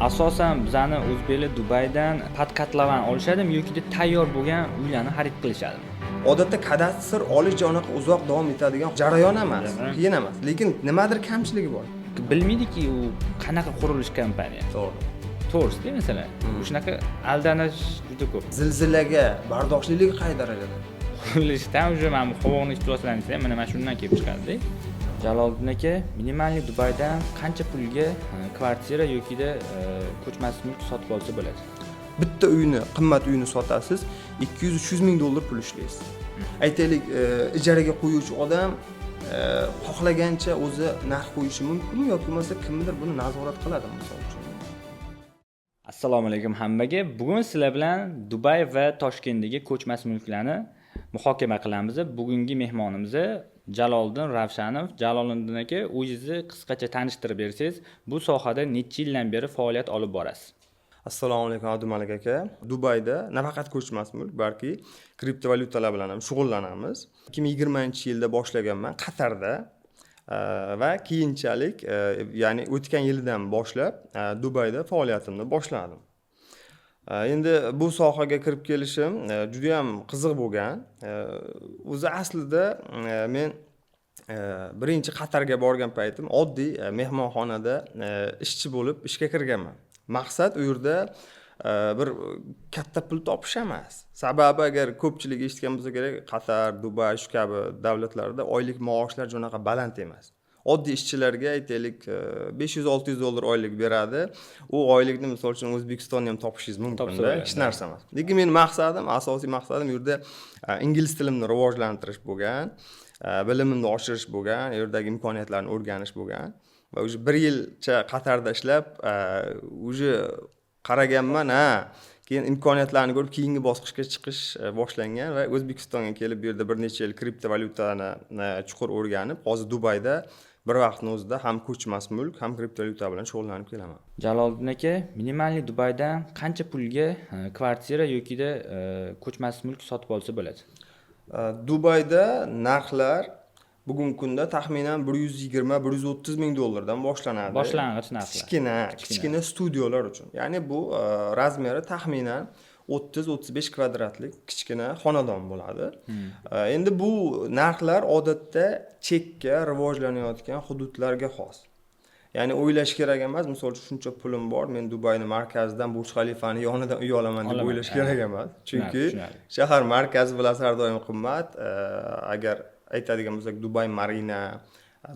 Asosan bizani o'zbeklar Dubaydan под котлован olishadimi yoki tayyor bo'lgan uylarni xarid qilishadimi? Odatda kadastr olish unaqa uzoq davom etadigan jarayon emas, qiyin emas, lekin nimadir kamchiligi bor. Bilmaydiki, u qanaqa qurilish kompaniya. To'g'ri. To'g'risida, masalan, shunaqa aldanish juda ko'p. Zilzilaga bardoshliligi qay darajada? Qurilishdan уже mana bu qovoqni ifloslansa ham mana shundan kelib chiqadida. Jaloliddin aka, минимальный Dubaydan qancha pulga kvartira yokida ko'chmas mulk sotib olsa bo'ladi? Bitta uyni, qimmat uyni sotasiz, 200-300 ming dollar pul ishlaysiz. Aytaylik, ijaraga qo'yuvchi odam xohlagancha o'zi narx qo'yishi mumkinmi yoki bo'lmasa kimdir buni nazorat qiladimi, misol uchun? Assalomu alaykum hammaga. Bugun sizlar bilan Dubay va Toshkentdagi ko'chmas mulklarni muhokama qilamiz. Bugungi mehmonimiz Jaloliddin Ravshanov. Jaloliddin aka, o'zingizni qisqacha tanishtirib bersangiz, bu sohada necha yildan beri faoliyat olib borasiz? Assalomu alaykum, Abdumalik aka. Dubayda nafaqat ko'chmas mulk, balki kriptovalyutalar bilan ham shug'ullanamiz. 2020-yilda boshlaganman Qatarda va keyinchalik, ya'ni o'tgan yildan boshlab Dubayda faoliyatimni boshladim. Endi bu sohaga kirib kelishim judayam qiziq bo'lgan. O'zi aslida men birinchi Qatarga borgan paytim oddiy mehmonxonada ishchi bo'lib ishga kirganman. Maqsad u yerda bir katta pul topish emas. Sababi, agar ko'pchilik eshitgan bo'lsa kerak, Qatar, Dubay, shu kabi davlatlarda oylik maoshlar unaqa baland emas. Oddiy ishchilarga, aytaylik, 500-600 dollar oylik beradi. U oylikni, misol uchun, O'zbekistonda ham topishingiz mumkinda, hech narsa emas. Lekin meni maqsadim, asosiy maqsadim u yerda ingliz tilimni rivojlantirish bo'lgan, bilimimni oshirish bo'lgan, u yerdagi imkoniyatlarni o'rganish bo'lgan. Va уже bir yilcha Qatarda ishlab, уже qaraganman, ha, keyin imkoniyatlarni ko'rib, keyingi bosqichga chiqish boshlangan va O'zbekistonga kelib, bu yerda bir necha yil kriptovalyutani chuqur o'rganib, hozir Dubayda bir vaqtni o'zida ham ko'chmas mulk, ham kriptovalyuta bilan shug'ullanib kelaman. Jaloliddin aka, минимальный Dubaydan qancha pulga kvartira yokida ko'chmas mulk sotib olsa bo'ladi? Dubayda narxlar bugungi kunda taxminan 120-130 ming dollardan boshlanadi. Boshlang'ich narxlar. Kichkina, kichkina studiolar uchun. Ya'ni bu размер i taxminan 30-35 kvadratlik kichkina xonadon bo'ladi. Endi bu narxlar odatda chekka, rivojlanayotgan hududlarga xos. Ya'ni o'ylash kerak emas, misol uchun, shuncha pulim bor, men Dubayni markazidan, Burj Xalifani yonidan uy olaman deb o'ylash kerak emas. Chunki shahar markazi, bilasiz, har doim qimmat. Agar aytadigan bo'lsak, Dubay Marina,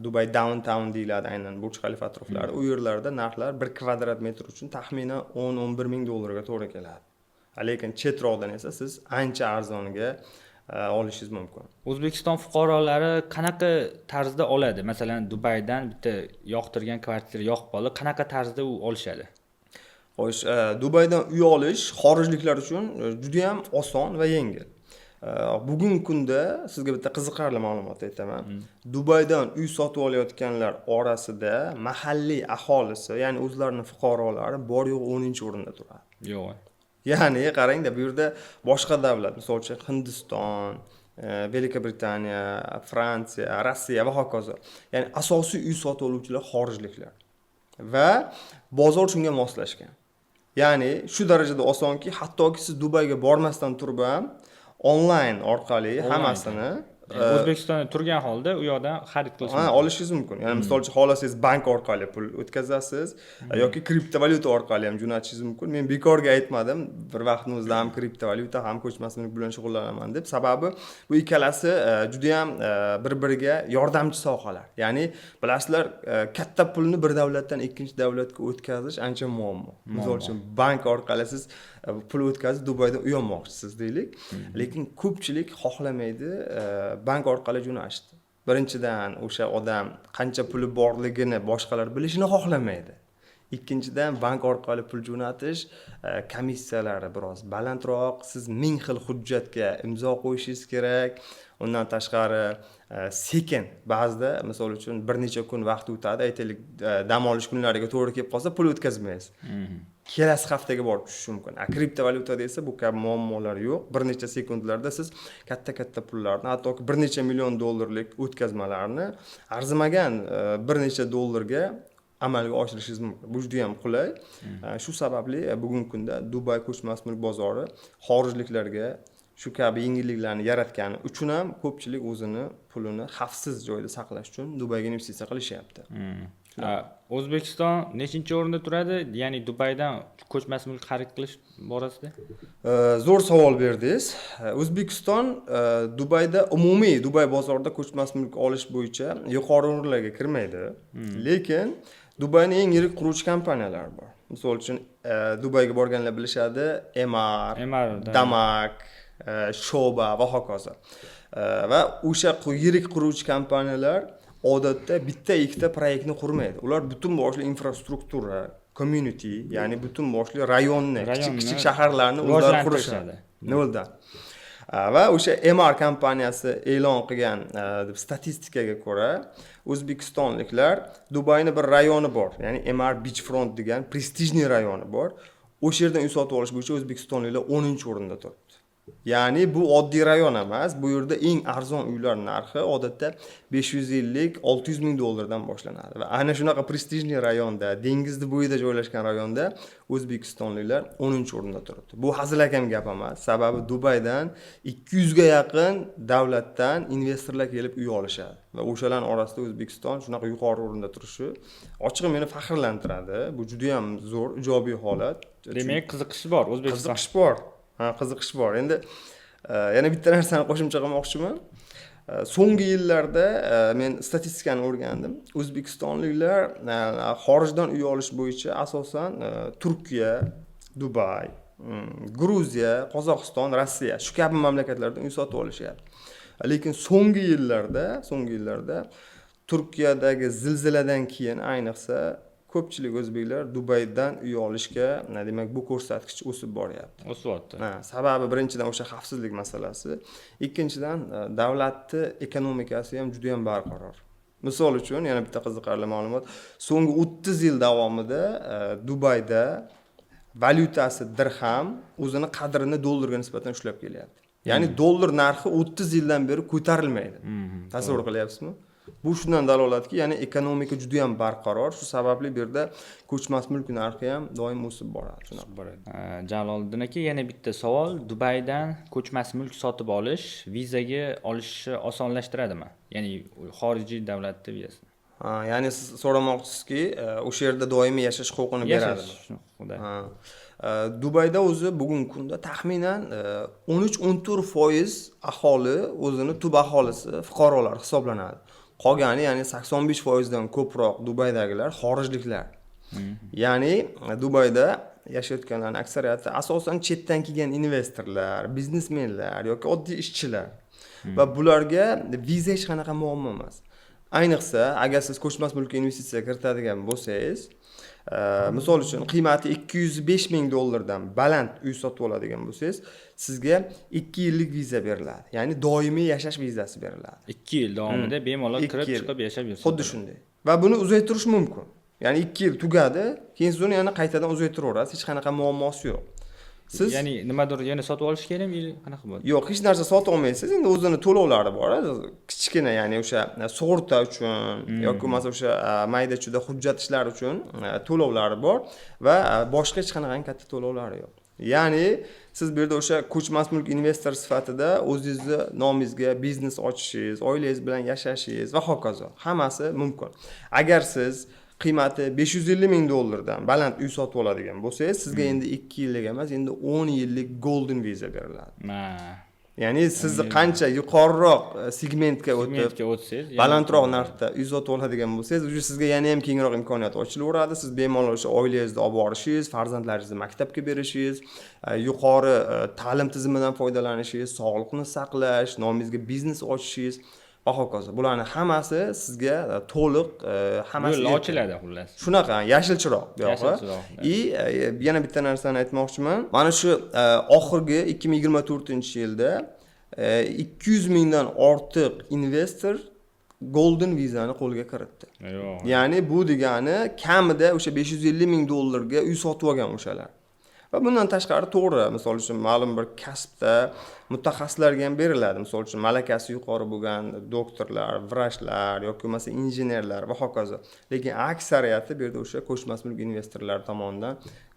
Dubay Downtown deyiladi, aynan Burj Xalifa atroflari. U yerlarda narxlar bir kvadrat metr uchun taxminan 10-11 ming dollarga to'g'ri keladi. Lekin chetroqdan esa siz ancha arzoniga olishingiz mumkin. O'zbekiston fuqarolari qanaqa tarzda oladi? Masalan, Dubaydan bitta yoqtirgan kvartira yoqib qoldi, qanaqa tarzda u olishadi? Xo'sh, Dubaydan uy olish xorijliklar uchun judayam oson va yengil. Bugungi kunda sizga bitta qiziqarli ma'lumot aytaman. Dubaydan uy sotib olayotganlar orasida mahalliy aholisi, ya'ni o'zlarini fuqarolari bor yo'g'i 10-o'rinda turadi. Yo'q. Ya'ni qarangda, bu yerda boshqa davlat, misol uchun, Hindiston, Великобритания, Fransiya, Rossiya va hokazo. Ya'ni asosiy uy sotib oluvchilar xorijliklar. Va bozor shunga moslashgan. Ya'ni shu darajada osonki, hattoki siz Dubayga bormasdan turib ham onlayn orqali hammasini O'zbekistonda turgan holda u yoqdan xarid qilish ha, mumkin. Olishingiz mumkin. Ya'ni, misol uchun, xohlasangiz, bank orqali pul o'tkazasiz yoki kriptovalyuta orqali ham jo'natishingiz mumkin. Men bekorga aytmadim, bir vaqtni o'zida ham kriptovalyuta, ham ko'chmas mulk bilan shug'ullanaman deb. Sababi bu ikkalasi judayam bir biriga yordamchi sohalar. Ya'ni bilasizlar, katta pulni bir davlatdan ikkinchi davlatga o'tkazish ancha muammo. Misol uchun, bank orqali siz pul o'tkazib, Dubayda uy olmoqchisiz, deylik. Lekin ko'pchilik xohlamaydi bank orqali jo'natishni. Birinchidan, o'sha odam qancha puli borligini boshqalar bilishini xohlamaydi. Ikkinchidan, bank orqali pul jo'natish komissiyalari biroz balandroq, siz ming xil hujjatga imzo qo'yishingiz kerak. Undan tashqari, sekin, ba'zida, misol uchun, bir necha kun vaqt o'tadi, aytaylik, dam olish kunlariga to'g'ri kelib qolsa, pul o'tkazmaysiz. Kelasi haftaga borib tushishi mumkin. A kriptovalyutada esa bu kabi muammolar yo'q. Bir necha sekundlarda siz katta-katta pullarni, hattoki bir necha million dollarlik o'tkazmalarni arzimagan bir necha dollarga amalga oshirishingiz mumkin. Bu juda ham qulay. Shu sababli bugungi kunda Dubay ko'chmas mulk bozori xorijliklarga shu kabi yengilliklarni yaratgani uchun ham ko'pchilik o'zini pulini xavfsiz joyda saqlash uchun Dubayga investitsiya qilishyapti. O'zbekiston nechinchi o'rinda turadi, ya'ni Dubaydan ko'chmas mulk xarid qilish borasida? Zo'r savol berdingiz. O'zbekiston Dubayda, umumiy Dubay bozorida ko'chmas mulk olish bo'yicha yuqori o'rinlarga kirmaydi. Lekin Dubayni eng yirik quruvchi kompaniyalari bor. Misol uchun, Dubayga borganlar bilishadi: Emaar, Emaar, da. Damac, Sobha va hokazo. Va o'sha yirik quruvchi kompaniyalar odatda bitta ikkita proyektni qurmaydi. Ular butun boshli infrastruktura, community, ya'ni butun boshli rayonni, kichik Rayonni kichik shaharlarni o'zlari qurishadi rivojlantirishadi. Noldan. Va o'sha Emaar kompaniyasi e'lon qilgan statistikaga ko'ra, o'zbekistonliklar Dubayni bir rayoni bor, ya'ni Emaar Beachfront degan престижный rayoni bor, o'sha yerdan uy sotib olish bo'yicha o'zbekistonliklar 10-o'rinda turibdi. Ya'ni bu oddiy rayon emas, bu yerda eng arzon uylar narxi odatda 550-600 ming dollardan boshlanadi va ana shunaqa престижный rayonda, dengizni bo'yida joylashgan rayonda o'zbekistonliklar 10-o'rinda turibdi. Bu hazilakam gap emas, sababi Dubaydan 200 ga yaqin davlatdan investorlar kelib uy olishadi va o'shalarni orasida O'zbekiston shunaqa yuqori o'rinda turishi, ochig'i, meni faxrlantiradi. Bu judayam zo'r, ijobiy holat. Demak, qiziqish bor O'zbekiston. Qiziqish bor, ha, qiziqish bor. Endi yana bitta narsani qo'shimcha qilmoqchiman. So'nggi yillarda men statistikani o'rgandim. O'zbekistonliklar xorijdan uy olish bo'yicha asosan Turkiya, Dubay, Gruziya, Qozog'iston, Rossiya, shu kabi mamlakatlardan uy sotib olishyapti. Lekin so'nggi yillarda Turkiyadagi zilziladan keyin ayniqsa ko'pchilik o'zbeklar Dubaydan uy olishga, demak, bu ko'rsatkich o'sib boryapti. O'syapti. Ha, sababi birinchidan o'sha xavfsizlik masalasi, ikkinchidan davlatni ekonomikasi ham juda yam barqaror. Misol uchun, yana bitta qiziqarli ma'lumot: so'nggi 30 yil davomida Dubayda valyutasi dirham o'zini qadrini dollarga nisbatan ushlab kelyapti, ya'ni dollar narxi 30 yildan beri ko'tarilmaydi. Tasavvur qilyapsizmi? Bu shundan dalolatki, ya'ni ekonomika juda yam barqaror. Shu sababli bu yerda ko'chmas mulk narxi ham doim o'sib boradi, shunaqa. Boradi. Jaloliddin aka, yana bitta savol: Dubaydan ko'chmas mulk sotib olish vizaga olishni osonlashtiradimi, ya'ni xorijiy davlatni vizasini? Ha, ya'ni siz so'ramoqchisizki, o'sha yerda doimiy yashash huquqini beradimi? Yashash huquqida. Ha. Dubayda o'zi bugungi kunda taxminan 13-14% aholi o'zini tub aholisi, fuqarolar hisoblanadi. Qolgani, ya'ni 85%dan ko'proq Dubaydagilar xorijliklar. Ya'ni Dubayda yashayotganlarning aksariyati asosan chetdan kelgan investorlar, biznesmenlar yoki oddiy ishchilar va bularga viza hech qanaqa muammo emas. Ayniqsa, agar siz ko'chmas mulkka investitsiya kiritadigan bo'lsangiz, misol uchun, qiymati 205 ming dollardan baland uy sotib oladigan bo'lsangiz, sizga 2 yillik viza beriladi, ya'ni doimiy yashash vizasi beriladi. 2 yil davomida bemalol 2 kirib yil. chiqib yashab yursa. Xuddi shunday va buni uzaytirish mumkin, ya'ni 2 yil tugadi, keyin siz uni yana qaytadan uzaytiraverasiz, hech qanaqa muammosi yo'q. Siz Ya'ni nimadir yana sotib olish kerakmi или qanaqa bo'ladi? Yo'q, hech narsa sotib olmaysiz. Endi o'zini to'lovlari bor, kichkina, ya'ni o'sha sug'urta uchun yoki bo'lmasa o'sha mayda chuyda hujjat ishlar uchun to'lovlari bor va boshqa hech qanaqa katta to'lovlari yo'q. Ya'ni siz bu yerda o'sha ko'chmas mulk investor sifatida o'zingizni nomingizga biznes ochishingiz, oilangiz bilan yashashingiz va hokazo, hammasi mumkin. Agar siz qiymati 550 ming dollardan baland uy sotib oladigan bo'lsangiz, sizga endi 2 yillik emas, endi 10 yillik golden viza beriladi. Ya'ni sizni qancha yuqoriroq segmentga o'tib, Segmentga o'tsangiz, yana balandroq narxda uy sotib oladigan bo'lsangiz, уже sizga yana ham kengroq imkoniyat ochilaveradi. Siz bemalol o'sha oilangizni olib borishingiz, farzandlaringizni maktabga berishingiz, yuqori ta'lim tizimidan foydalanishingiz, sog'liqni saqlash, nomingizga biznes ochishingiz va hokazo, bularni hammasi sizga to'liq, hammasi yo'l erkin. Ochiladi xullas. Shunaqa, yashil chiroq bu yog'i. Yashil chiroq, да. И yana bitta narsani aytmoqchiman: mana shu oxirgi 2024-yilda 200 mingdan ortiq investor golden vizani qo'lga kiritdi. Yo'q. Ya'ni bu degani kamida o'sha 550 ming dollarga uy sotib olgan o'shalar. Va bundan tashqari, to'g'ri, misol uchun, ma'lum bir kasbda Mutaxassislarga ham beriladi. Misol uchun, malakasi yuqori bo'lgan doktorlar, vrachlar yoki bo'lmasa injenerlar va hokazo. Lekin aksariyati bu yerda o'sha ko'chmas mulk investorlari tomonidan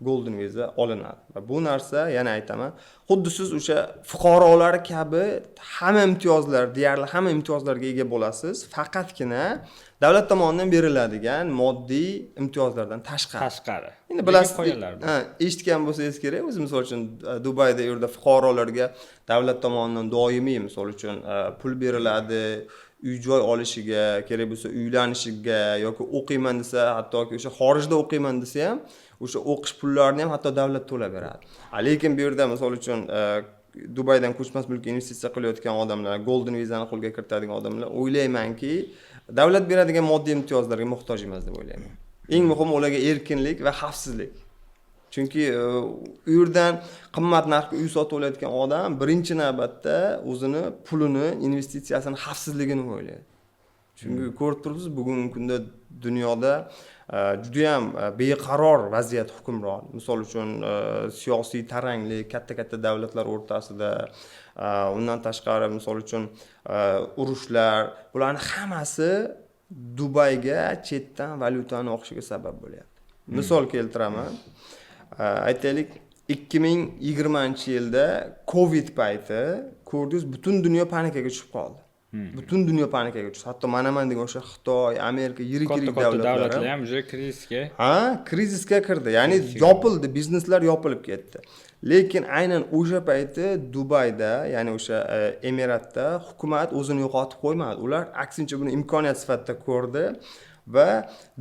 golden viza olinadi. Va bu narsa, yana aytaman, xuddi siz o'sha fuqarolar kabi hamma imtiyozlar, deyarli hamma imtiyozlarga ega bo'lasiz, faqatgina davlat tomonidan beriladigan moddiy imtiyozlardan tashqari. Tashqari. Endi bilasiz, qo'yganlar bor. Ha, eshitgan bo'lsangiz kerak o'zi, misol uchun, Dubayda, u yerda fuqarolarga davlat tomonidan doimiy, misol uchun, pul beriladi uy joy olishiga, kerak bo'lsa uylanishiga yoki o'qiyman desa, hattoki o'sha xorijda o'qiyman desa ham, o'sha o'qish pullarini ham hatto davlat to'lab beradi. Lekin bu yerda, misol uchun, Dubaydan ko'chmas mulkka investitsiya qilayotgan odamlar, golden vizani qo'lga kiritadigan odamlar, o'ylaymanki, davlat beradigan moddiy imtiyozlarga muhtoj emas deb o'ylayman. Eng muhimi ularga erkinlik va xavfsizlik, chunki u yerdan qimmat narxga uy sotib olayotgan odam birinchi navbatda o'zini pulini, investitsiyasini xavfsizligini o'ylaydi. Chunki ko'rib turibsiz, bugungi kunda dunyoda judayam beqaror vaziyat hukmron. Misol uchun, siyosiy taranglik katta katta davlatlar o'rtasida, undan tashqari, misol uchun, urushlar, bularni hammasi Dubayga chetdan valyutani oqishiga sabab bo'lyapti. Misol keltiraman. Aytaylik, 2020-yilda Covid payti ko'rdingiz, butun dunyo panikaga tushib qoldi. Butun dunyo panikaga tushdi, hatto manaman degan o'sha Xitoy, Amerika, yirik katta yirik katta davlatlar davlatlar ham уже krizisga ha, krizisga kirdi, ya'ni yopildi, bizneslar yopilib ketdi. Lekin aynan o'sha payti Dubayda, ya'ni o'sha emiratda hukumat o'zini yo'qotib qo'ymadi. Ular aksincha buni imkoniyat sifatida ko'rdi va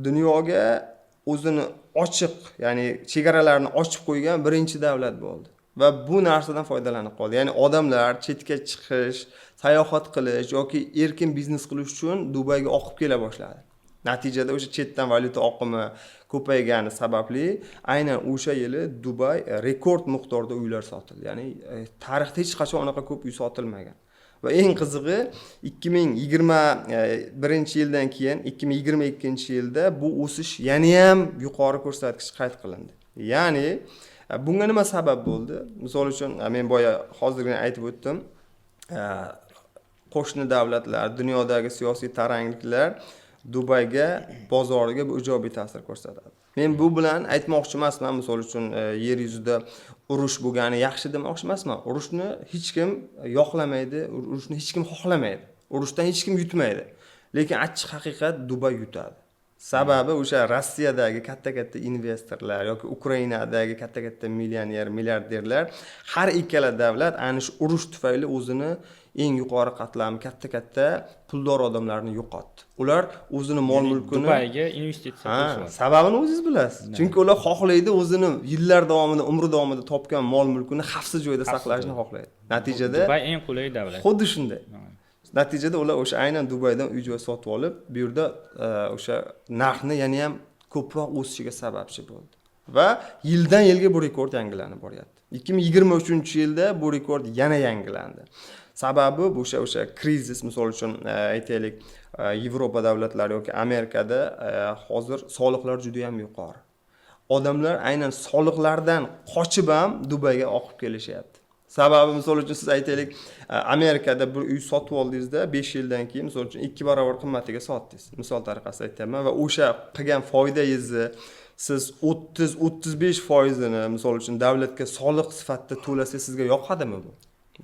dunyoga o'zini ochiq, ya'ni chegaralarini ochib qo'ygan birinchi davlat bo'ldi va bu narsadan foydalanib qoldi. Ya'ni odamlar chetga chiqish, sayohat qilish yoki erkin biznes qilish uchun Dubayga oqib kela boshladi. Natijada o'sha chetdan valyuta oqimi ko'paygani sababli aynan o'sha yili Dubay rekord miqdorda uylar sotildi, ya'ni tarixda hech qachon unaqa ko'p uy sotilmagan. Va eng qizig'i, 2021-yildan keyin 2022-yilda bu o'sish yanayam yuqori ko'rsatkich qayd qilindi. Ya'ni bunga nima sabab bo'ldi? Misol uchun, men boya hozirgina aytib o'tdim, qo'shni davlatlar, dunyodagi siyosiy tarangliklar Dubayga bozoriga bu ijobiy ta'sir ko'rsatadi. Men bu bilan aytmoqchi emasman, misol uchun, yer yuzida urush bo'lgani yaxshi demoqchi emasman. Urushni hech kim yoqlamaydi, urushni hech kim xohlamaydi, urushdan hech kim yutmaydi. Lekin achchiq haqiqat, Dubay yutadi. Sababi o'sha Rossiyadagi katta katta investorlar yoki Ukrainadagi katta katta millioner, milliarderlar, har ikkala davlat ana shu urush tufayli o'zini eng yuqori qatlami, katta katta puldor odamlarni yo'qotdi. Ular o'zini mol mulkini Dubayga investitsiya ha, qilishyapti. Sababini o'zingiz bilasiz, chunki ular xohlaydi o'zini yillar davomida, umri davomida topgan mol mulkini xavfsiz joyda saqlashni xohlaydi. Natijada Dubay eng qulay davlat. Xuddi shunday. Natijada ular o'sha aynan Dubaydan uy joy sotib olib, bu yerda o'sha narxni yana ham ko'proq o'sishiga sababchi bo'ldi va yildan yilga bu rekord yangilanib boryapti. 2023-yilda bu rekord yana yangilandi. Sababi bu o'sha krizis. Misol uchun, aytaylik, Yevropa davlatlari yoki Amerikada hozir soliqlar juda yam yuqori. Odamlar aynan soliqlardan qochib ham Dubayga oqib kelishyapti. Sababi, misol uchun, siz, aytaylik, Amerikada bir uy sotib oldingizda, 5 yildan keyin, misol uchun, 2 barobar qimmatiga sotdingiz, misol tariqasida aytyapman, va o'sha qilgan foydangizni siz 30-35 foizini, misol uchun, davlatga soliq sifatida to'lasangiz, sizga yoqadimi bu?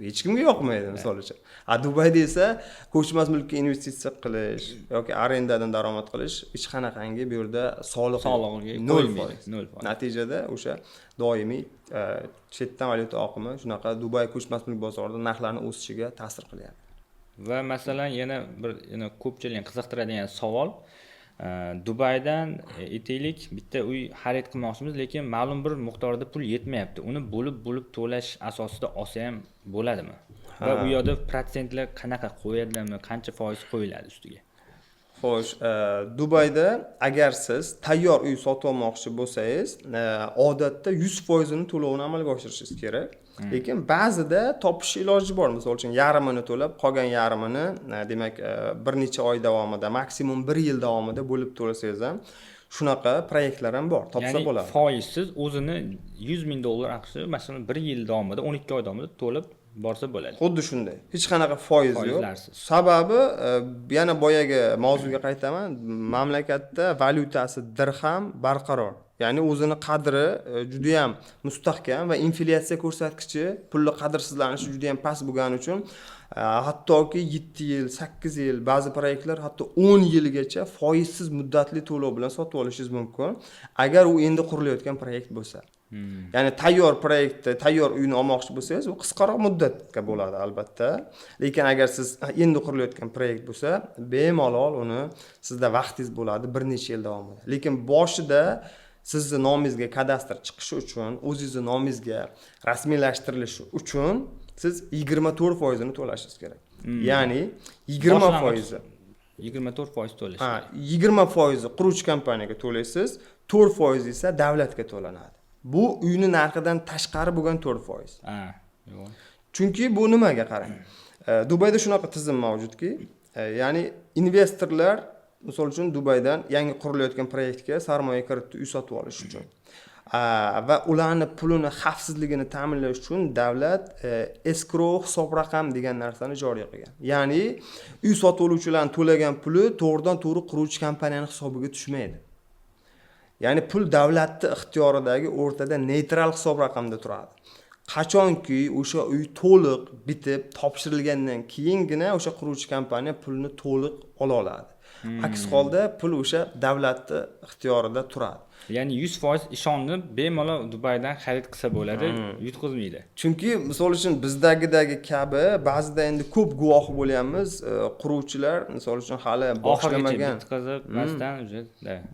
Hech kimga yoqmaydi, misol uchun. A Dubayda esa ko'chmas mulkka investitsiya qilish yoki arendadan daromad qilish, hech qanaqangi bu yerda soliq Solig'iga nol qo'yilmaydi, foiz. 0%. Natijada o'sha doimiy chetdan valyuta oqimi shunaqa Dubay ko'chmas mulk bozorida narxlarni o'sishiga ta'sir qilyapti. Va masalan, yana bir, yana ko'pchilikni qiziqtiradigan savol: Dubaydan, aytaylik, bitta uy xarid qilmoqchimiz, lekin ma'lum bir miqdorda pul yetmayapti. Uni bo'lib bo'lib to'lash asosida olsa ham bo'ladimi va u yoqda protsentlar qanaqa qo'yadilarmi, qancha foiz qo'yiladi ustiga? Xo'sh, Dubayda agar siz tayyor uy sotib olmoqchi bo'lsangiz, odatda 100 foizini to'lovini amalga oshirishingiz kerak. Lekin ba'zida topish iloji bor. Misol uchun, yarmini to'lab, qolgan yarmini, demak, bir necha oy davomida, maksimum bir yil davomida bo'lib to'lasangiz ham, shunaqa proyektlar ham bor, topsa Ya'ni bo'ladi. foizsiz o'zini 100 000 dollar AQSh, masalan, bir yil davomida, 12 oy davomida to'lab borsa bo'ladi. Xuddi shunday. Hech qanaqa foiz yo'q. Sababi yana boyagi mavzuga qaytaman. Mamlakatda valyutasi dirham barqaror. Ya'ni o'zini qadri juda ham mustahkam va inflyatsiya ko'rsatkichi, pulni qadrsizlanishi juda ham past bo'lgani uchun hattoki 7 yil, 8 yil, ba'zi proyektlar hatto 10 yilgacha foizsiz muddatli to'lov bilan sotib olishingiz mumkin, agar u endi qurilayotgan proyekt bo'lsa. Ya'ni tayyor proyektni, tayyor uyni olmoqchi bo'lsangiz, u qisqaroq muddatga bo'ladi albatta. Lekin agar siz endi qurilayotgan proyekt bo'lsa, bemalol uni sizda vaqtingiz bo'ladi bir necha yil davomida. Lekin boshida sizni nomingizga kadastr chiqishi uchun, o'zingizni nomingizga rasmiylashtirilishi uchun siz 24%ni to'lashingiz kerak. Ya'ni 20%. 24% to'lash. Ha, 20% quruvchi kompaniyaga to'laysiz, 4% esa davlatga to'lanadi. Bu uyni narxidan tashqari bo'lgan 4%. Ha, yo'q. Chunki bu nimaga qarang. Dubayda shunaqa tizim mavjudki, ya'ni investorlar misol uchun Dubaydan yangi qurilayotgan proyektga sarmoya kiritdi uy sotib olish uchun. Va ularni pulini xavfsizligini ta'minlash uchun davlat escrow hisob raqam degan narsani joriy qilgan. Ya'ni uy sotib oluvchilarning to'lagan puli to'g'ridan to'g'ri quruvchi kompaniyaning hisobiga tushmaydi. Ya'ni pul davlatni ixtiyoridagi o'rtada neytral hisob raqamda turadi. Qachonki o'sha uy to'liq bitib topshirilgandan keyingina o'sha quruvchi kompaniya pulni to'liq ola oladi. Aks holda pul o'sha davlatni ixtiyorida turadi. Ya'ni 100% ishonib bemalol Dubaydan xarid qilsa bo'ladi, yutqizmaydi. Chunki misol uchun bizdagidagi kabi ba'zida endi ko'p guvohi bo'lyapmiz, quruvchilar misol uchun hali boshlamagan, bitqizib уже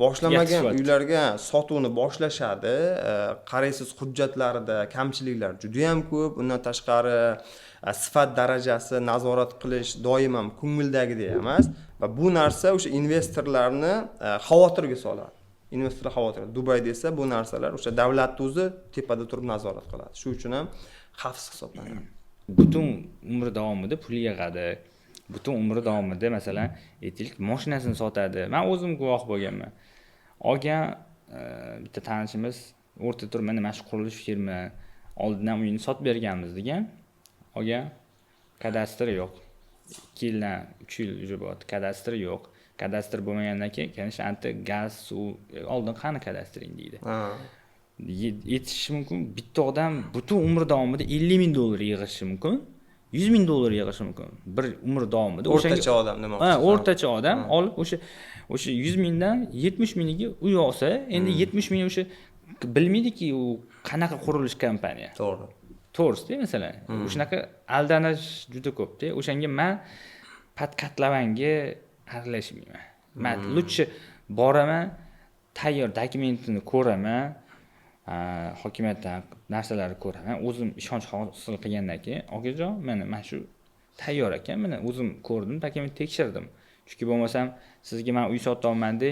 boshlamagan uylarga sotuvni boshlashadi. Qaraysiz, hujjatlarida kamchiliklar juda ham ko'p. Undan tashqari sifat darajasi nazorat qilish doim ham ko'ngildagidek emas va bu narsa o'sha investorlarni xavotirga soladi. Investorlar xavotir. Dubayda esa bu narsalar o'sha davlatni o'zi tepada turib nazorat qiladi. Shu uchun ham xavfsiz hisoblanadi. Butun umri davomida pul yig'adi. Butun umri davomida, masalan, aytaylik, mashinasini sotadi. Men o'zim guvoh bo'lganman. Olgan bitta tanishimiz o'rtada turib, mana shu qurilish firma oldindan uyini sotib berganmiz degan. Olgan, kadastr yo'q. 2 yildan 3 yil уже bo'ldi, kadastr yo'q. Kadastr bo'lmagandan keyin, конечно, anta gaz, suv oldin qani kadastring deydi. Aytishi mumkin, bitta odam butun umri davomida 50 ming dollar yig'ishi mumkin, 100 ming dollar yig'ishi mumkin bir umr davomida. O'rtacha odam demoqchisiz. Ha, o'rtacha odam olib o'sha 100 mingdan 70 mingiga uy olsa, endi 70 ming o'sha bilmaydiki u qanaqa qurilish kompaniya. To'g'ri. To'g'risida, masalan, shunaqa aldanish juda ko'pda. O'shanga man подкат lavanga aralashmayman. Man лучше boraman, tayyor dokumentini ko'raman, hokimiyatdan narsalarni ko'raman, o'zim ishonch hosil qilgandan keyin, okajon, mana shu tayyor ekan, mana o'zim ko'rdim, dokument tekshirdim. Chunki bo'lmasam sizga man uy sotyapman de,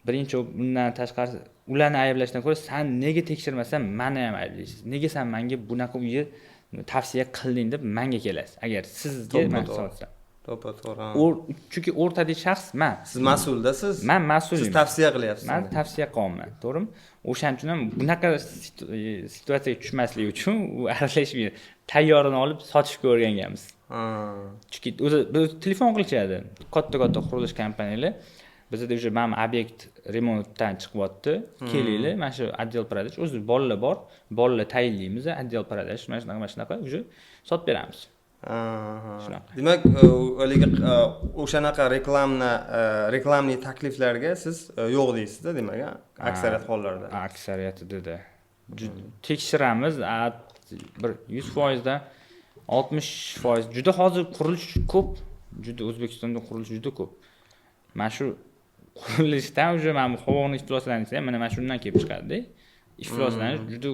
birinchi undan tashqari ularni ayblashdan ko'ra san nega tekshirmasdan mani ham ayblaysiz, nega san manga bunaqa uyni tavsiya qilding deb manga kelasiz agar sizga man sotsam. To'ppa to'g'ri. Chunki o'rtadagi shaxs man. Siz mas'uldasiz. Man mas'ulman. Siz tavsiya qilyapsiz. Man tavsiya qilyapman, to'g'rimi? O'shaning uchun ham bunaqa situatsiyaga tushmaslik uchun u aralashmaydi, tayyorini olib sotishga o'rganganmiz. Chunki o'zi telefon qilishadi katta katta qurilish kompaniyalar, bizada уже mana obyekt remontdan chiqyapti, kelinglar, mana shu отдел продаж, o'zi bolalar bor, bolalar tayinlaymiz, отдел продаж, mana shunaqa mana shunaqa уже sotib beramiz. Shunaqa. Demak, haligi o'shanaqa рекламный takliflarga siz yo'q deysizda, demak, aksariyat hollarda. Aksariyatida tekshiramiz, bir 100%dan 60% juda hozir qurilish ko'p, juda O'zbekistonda qurilish juda ko'p. Mana shu qurilishdan уже mana bu havoning ifloslanishi ham mana shundan kelib chiqadida. Ifloslanish juda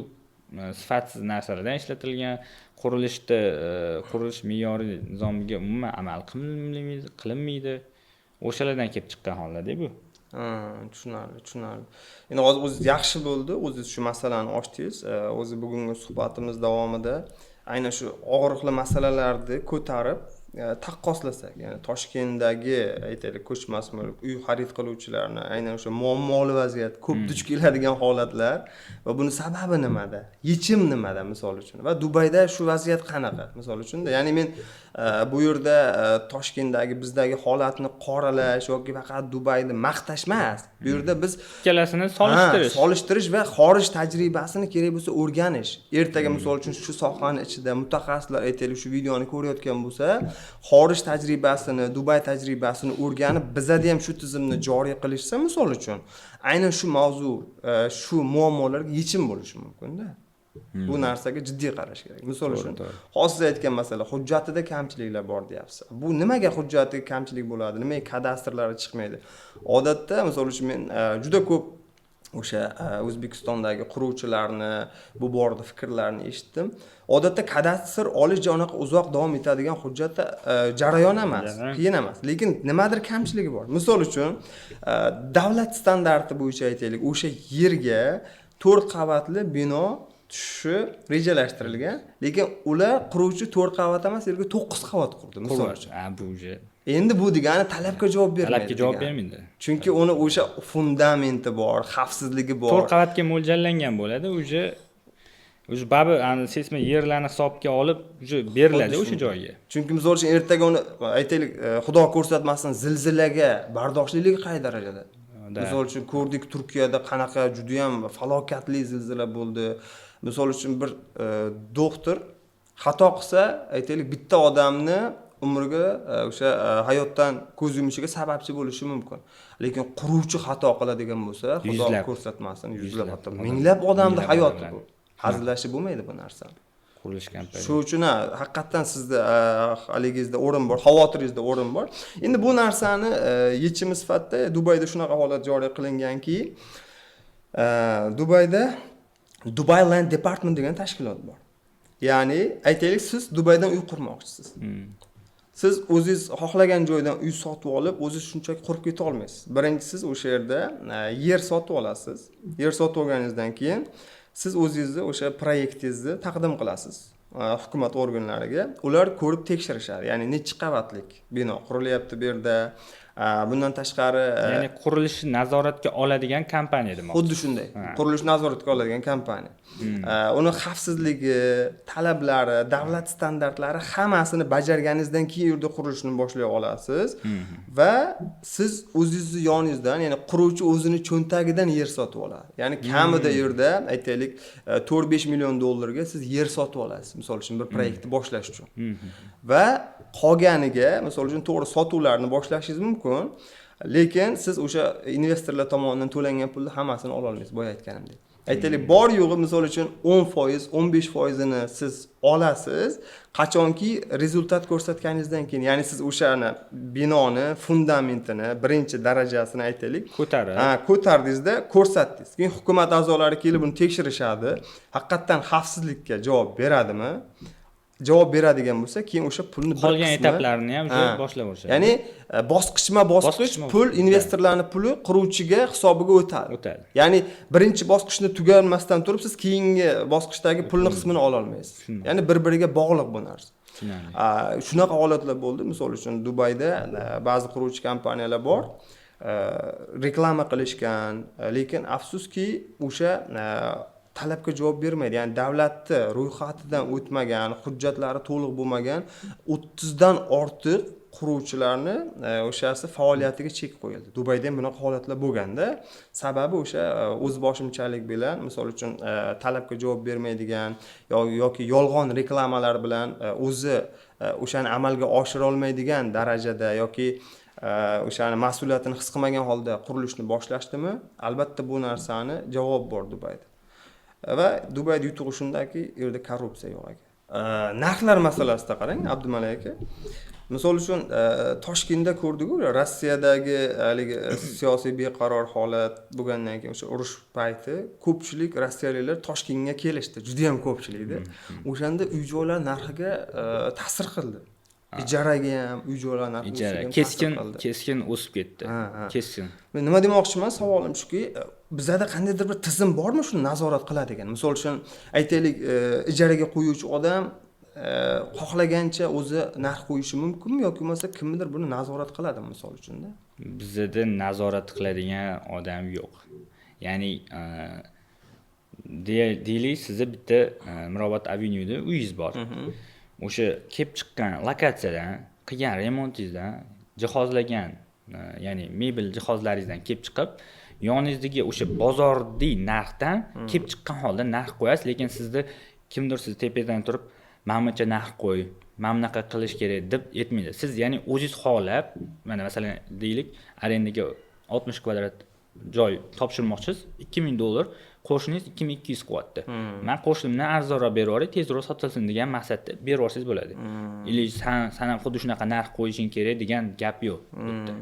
sifatsiz narsalardan ishlatilgan qurilishda, qurilish me'yori nizomiga umuman amal qilinmaydi, o'shalardan kelib chiqqan hollarda bu. Tushunarli, tushunarli. Endi hozir o'zingiz yaxshi bo'ldi, o'zingiz shu masalani ochdingiz. O'zi bugungi suhbatimiz davomida aynan shu og'riqli masalalarni ko'tarib Taqqoslasak, ya'ni Toshkentdagi, aytaylik, ko'chmas mulk, uy xarid qiluvchilarni aynan o'sha muammoli vaziyat, ko'p duch keladigan holatlar va buni sababi nimada, yechim nimada, misol uchun, va Dubayda shu vaziyat qanaqa, misol uchun. Ya'ni men bu yerda Toshkentdagi, bizdagi holatni qoralash yoki faqat Dubayni maqtash emas, bu yerda biz Ikkalasini solishtirish. Solishtirish va xorij tajribasini kerak bo'lsa o'rganish. Ertaga, misol uchun, shu sohani ichida mutaxassislar, aytaylik, shu videoni ko'rayotgan bo'lsa, xorij tajribasini, Dubay tajribasini o'rganib, bizada ham shu tizimni joriy qilishsa, misol uchun, aynan shu mavzu, shu muammolarga yechim bo'lishi mumkinda. Bu narsaga jiddiy qarash kerak, misol uchun. Hozir siz aytgan masala, hujjatida kamchiliklar bor deyapsiz. Bu nimaga hujjatida kamchilik bo'ladi, nimaga kadastrlari chiqmaydi? Odatda, misol uchun, men juda ko'p o'sha O'zbekistondagi quruvchilarni bu borada fikrlarini eshitdim. Odatda kadastr olish unaqa uzoq davom etadigan hujjat, jarayon emas, qiyin emas, lekin nimadir kamchiligi bor. Misol uchun, davlat standarti bo'yicha, aytaylik, o'sha yerga to'rt qavatli bino tushishi rejalashtirilgan, lekin ular, quruvchi to'rt qavat emas, yerga to'qqiz qavat qurdi, misol uchun. Ha, bu уже Endi bu degani talabga javob bermaydi Talabga javob degani. bermaydi. Chunki uni o'sha fundamenti bor, xavfsizligi bor. To'rt qavatga mo'ljallangan bo'ladi, уже baribir ani seysmo yerlarni hisobga olib уже beriladi Xuddi o'sha shunday. joyga. Chunki, misol uchun, ertaga uni, aytaylik, xudo ko'rsatmasin, zilzilaga bardoshliligi qay darajada? Misol uchun, ko'rdik, Turkiyada qanaqa judayam falokatli zilzila bo'ldi. Misol uchun, bir doktor xato qilsa, aytaylik, bitta odamni umriga, o'sha hayotdan ko'z yumishiga sababchi bo'lishi mumkin, lekin quruvchi xato qiladigan bo'lsa, xudo Yuzlab. ko'rsatmasin, yuzlab, Yuzlab hatto odam. minglab odamni Minglab hayoti. odamlar. Bu hazillashib bo'lmaydi bu narsani. Qurilish kompaniyasi. Shu uchun, ha, haqiqatdan sizni haligingizda o'rin bor, xavotiringizda o'rin bor. Endi bu narsani yechimi sifatida Dubayda shunaqa holat joriy qilinganki, Dubayda Dubai Land Department degan tashkilot bor. Ya'ni, aytaylik, siz Dubaydan uy qurmoqchisiz. Siz o'zingiz xohlagan joydan uy sotib olib, o'zingiz shunchaki qurib keta olmaysiz. Birinchi, siz o'sha yerda yer sotib olasiz. Yer sotib olganingizdan keyin siz o'zingizni o'sha proyektingizni taqdim qilasiz hukumat organlariga. Ular ko'rib tekshirishadi, ya'ni nechi qavatlik bino qurilyapti bu yerda. Bundan tashqari, Ya'ni qurilishni nazoratga oladigan kompaniya demoqchi. Xuddi shunday, qurilish nazoratga oladigan kompaniya. Uni xavfsizligi talablari, davlat standartlari, hammasini bajarganingizdan keyin u yerda qurilishni boshlay olasiz. Va siz o'zingizni yoningizdan, ya'ni quruvchi o'zini cho'ntagidan yer sotib oladi. Ya'ni kamida u yerda, aytaylik, 4-5 million dollarga siz yer sotib olasiz, misol uchun, bir proyektni boshlash uchun. Va qolganiga, misol uchun, to'g'ri, sotuvlarni boshlashingiz mumkin, lekin siz o'sha investorlar tomonidan to'langan pulni hammasini ololmaysiz. Boya aytganimdek, aytaylik, bor yo'g'i, misol uchun, 10%, 15 foizini siz olasiz, qachonki результат ko'rsatganingizdan keyin. Ya'ni siz o'shani binoni fundamentini birinchi darajasini, aytaylik, Ko'tarib. Ha, ko'tardingizda, ko'rsatdingiz. Keyin hukumat a'zolari kelib buni tekshirishadi, haqiqatdan xavfsizlikka javob beradimi. Javob beradigan bo'lsa, keyin o'sha pulni bir Qolgan qismi- etaplarini ham уже Ha. boshlab yuborishadi. Ya'ni bosqichma bosqich Bosqichma- pul, investorlarni puli quruvchiga hisobiga o'tadi. O'tadi. Ya'ni birinchi bosqichni tugalmasdan turib, siz keyingi bosqichdagi pulni qismini ololmaysiz. Ya'ni bir biriga bog'liq bu narsa. Tushunarli. Shunaqa holatlar bo'ldi. Misol uchun, Dubayda ba'zi quruvchi kompaniyalar bor, reklama qilishgan, lekin afsuski, o'sha talabga javob bermaydi, ya'ni davlatni ro'yxatidan o'tmagan, hujjatlari to'liq bo'lmagan 30dan ortiq quruvchilarni o'shasi faoliyatiga chek qo'yildi. Dubayda ham bunaqa holatlar bo'lganda, sababi o'sha o'zboshimchalik bilan, misol uchun, talabga javob bermaydigan yoki yolg'on reklamalar bilan, o'zi o'shani amalga oshira olmaydigan darajada yoki o'shani mas'uliyatini his qilmagan holda qurilishni boshlashdimi, albatta bu narsani javob bor Dubayda. Va Dubayda yutug'i shundaki, u yerda korrupsiya yo'q ekan. Narxlar masalasida qarang, Abdumalik aka, misol uchun, Toshkentda ko'rdiku, Rossiyadagi haligi siyosiy beqaror holat bo'lgandan keyin, o'sha urush payti ko'pchilik rossiyaliklar Toshkentga kelishdi, judayam ko'pchilikda. O'shanda uy joylar narxiga ta'sir qildi, ijaraga ham, uy joylar narxi Ijara o'sishiga ham ta'sir keskin qildi. keskin o'sib ketdi. Ha. Keskin. Men nima demoqchiman, savolim shuki, bizada qandaydir bir tizim bormi shuni nazorat qiladigan? Misol uchun, aytaylik, ijaraga qo'yuvchi odam Xohlagancha o'zi narx qo'yishi mumkinmi yoki bo'lmasa kimnidir buni nazorat qiladimi, misol uchunda? Bizada nazorat qiladigan odam yo'q. Ya'ni deylik, sizni bitta Mirobod avenyuda uyingiz bor. O'sha kelib chiqqan lokatsiyadan, qilgan remontingizdan, jihozlagan, ya'ni mebel jihozlaringizdan kelib chiqib, yoningizdagi o'sha bozordiy narxdan kelib chiqqan holda narx qo'yasiz. Lekin sizni kimdir, sizni tepadan turib, "Mana buncha narx qo'y, mana bunaqa qilish kerak", deb aytmaydi. Siz, ya'ni, o'zingiz xohlab, mana, masalan, deylik, arendaga 60 kvadrat joy topshirmoqchisiz, 2000 dollar, qo'shningiz 2200 qilyapti. "Man qo'shnimdan arzonroq berib yuboray, tezroq sotilsin", degan maqsadda berib yuborsangiz bo'ladi. Или san ham xuddi shunaqa narx qo'yishing kerak degan gap yo'q bu yerda.